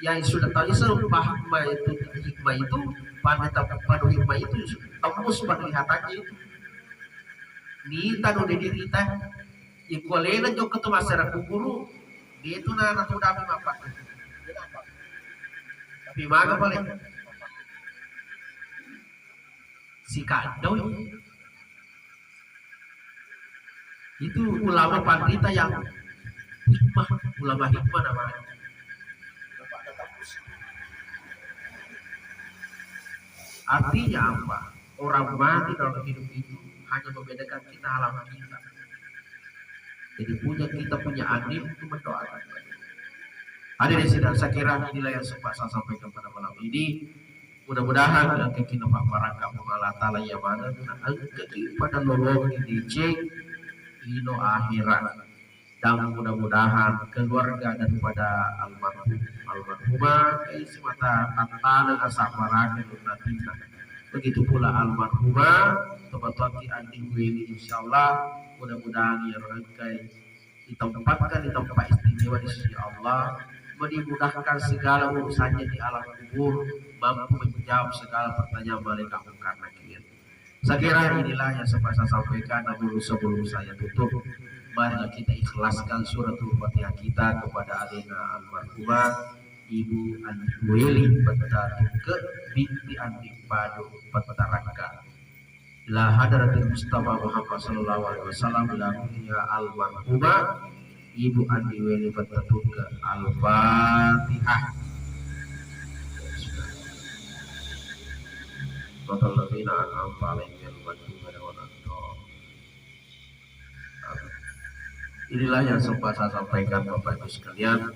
yang sudah tahu, itu hikmah itu, hikmah itu, panrita penuh hikmah itu tembus penglihatannya itu. Nita no diri ta, iko lena jokka tu masyarakat kuburu, dia itu na, na tu dami mapak. Tapi maga paling. Sikaddoi. Itu ulama pandita yang hikmah, ulama hikmah namanya. Artinya apa? Orang mati dalam hidup itu hanya membedakan kita alam kita. Jadi punya, kita punya andil untuk mendoakan. Hadirin sidang, saya kira inilah yang sempat saya sampaikan pada malam ini. Mudah-mudahan engkaki napabbarakka Puang Allah Taala iya maneng, na engkaki pada lolongi deceng lino akhirat. Dan mudah-mudahan keluarga daripada almarhum, almarhumah, eh, semata tantaneng asabbarakeng natinna. Begitu pula almarhumah, tomatoakki Andi Weli, insyaallah, mudah-mudahan iyaro engkai ditempatkan di tempat istimewa di sisi Allah, dimudahkan segala urusannya di alam kubur, mampu menjawab segala pertanyaan malaikat Mungkar Nakir. Saya kira inilah yang sempat saya sampaikan, namun sebelum saya tutup, marilah kita ikhlaskan suratul Fatihah kita kepada alena almarhumah. Ibu Andi Weli Petta Tungke binti Andi Pado Petta Rakka. Ila hadratil Mustafa Muhammad sallallahu alaihi wasallam, ila ruhiha almarhumah Ibu Andi Weli Petta Tungke. Al-Fatihah. Siratal ladzina an'amta alaihim ghairil maghdubi alaihim waladdallin. Inilah yang sempat saya sampaikan, Bapak Ibu sekalian.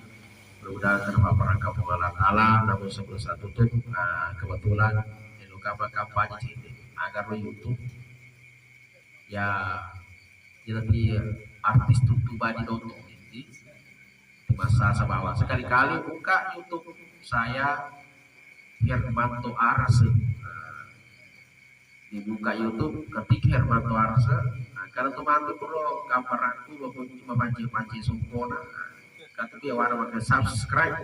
Mudah-mudahan terpapar rahmat Allah Ta'ala. Namun sebelum saya tutup, nah, kebetulan ini kampanye cedde agar lo YouTube ya, jadi artis tuttu badi nonton ini di masa sabawa. Sekali-kali buka YouTube saya, Hermanto Arse. Nah, dibuka YouTube, ketik Hermanto Arse. Nah, karena tu matu pura gambaranku, mapancing-pancing sompona. Nah, katu dia warna pakai subscribe.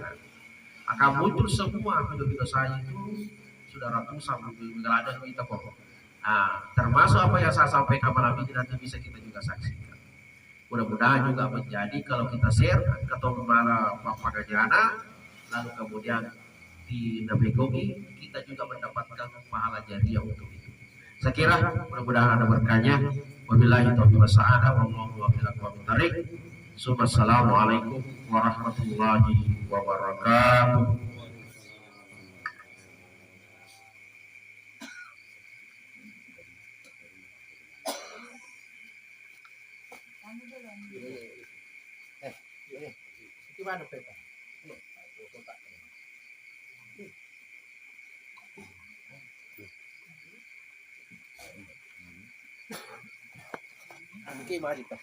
Akan muncul semua video-video saya itu, sudah ratusan video, ada kita kok. Nah, termasuk apa yang saya sampaikan malam ini nanti bisa kita juga saksikan. Mudah-mudahan juga menjadi, kalau kita share ke tomara papagajana, lalu kemudian di Nabegogi, kita juga mendapatkan pahala jariah untuk itu. Saya kira mudah-mudahan ada berkahnya. Wabillahi taufiq wasa'adah, wallahu muwaffiq ila aqwamit thariq. Summa assalamualaikum warahmatullahi wabarakatuh. Eh, eh, itu mana peta? Oke, mari, Pak.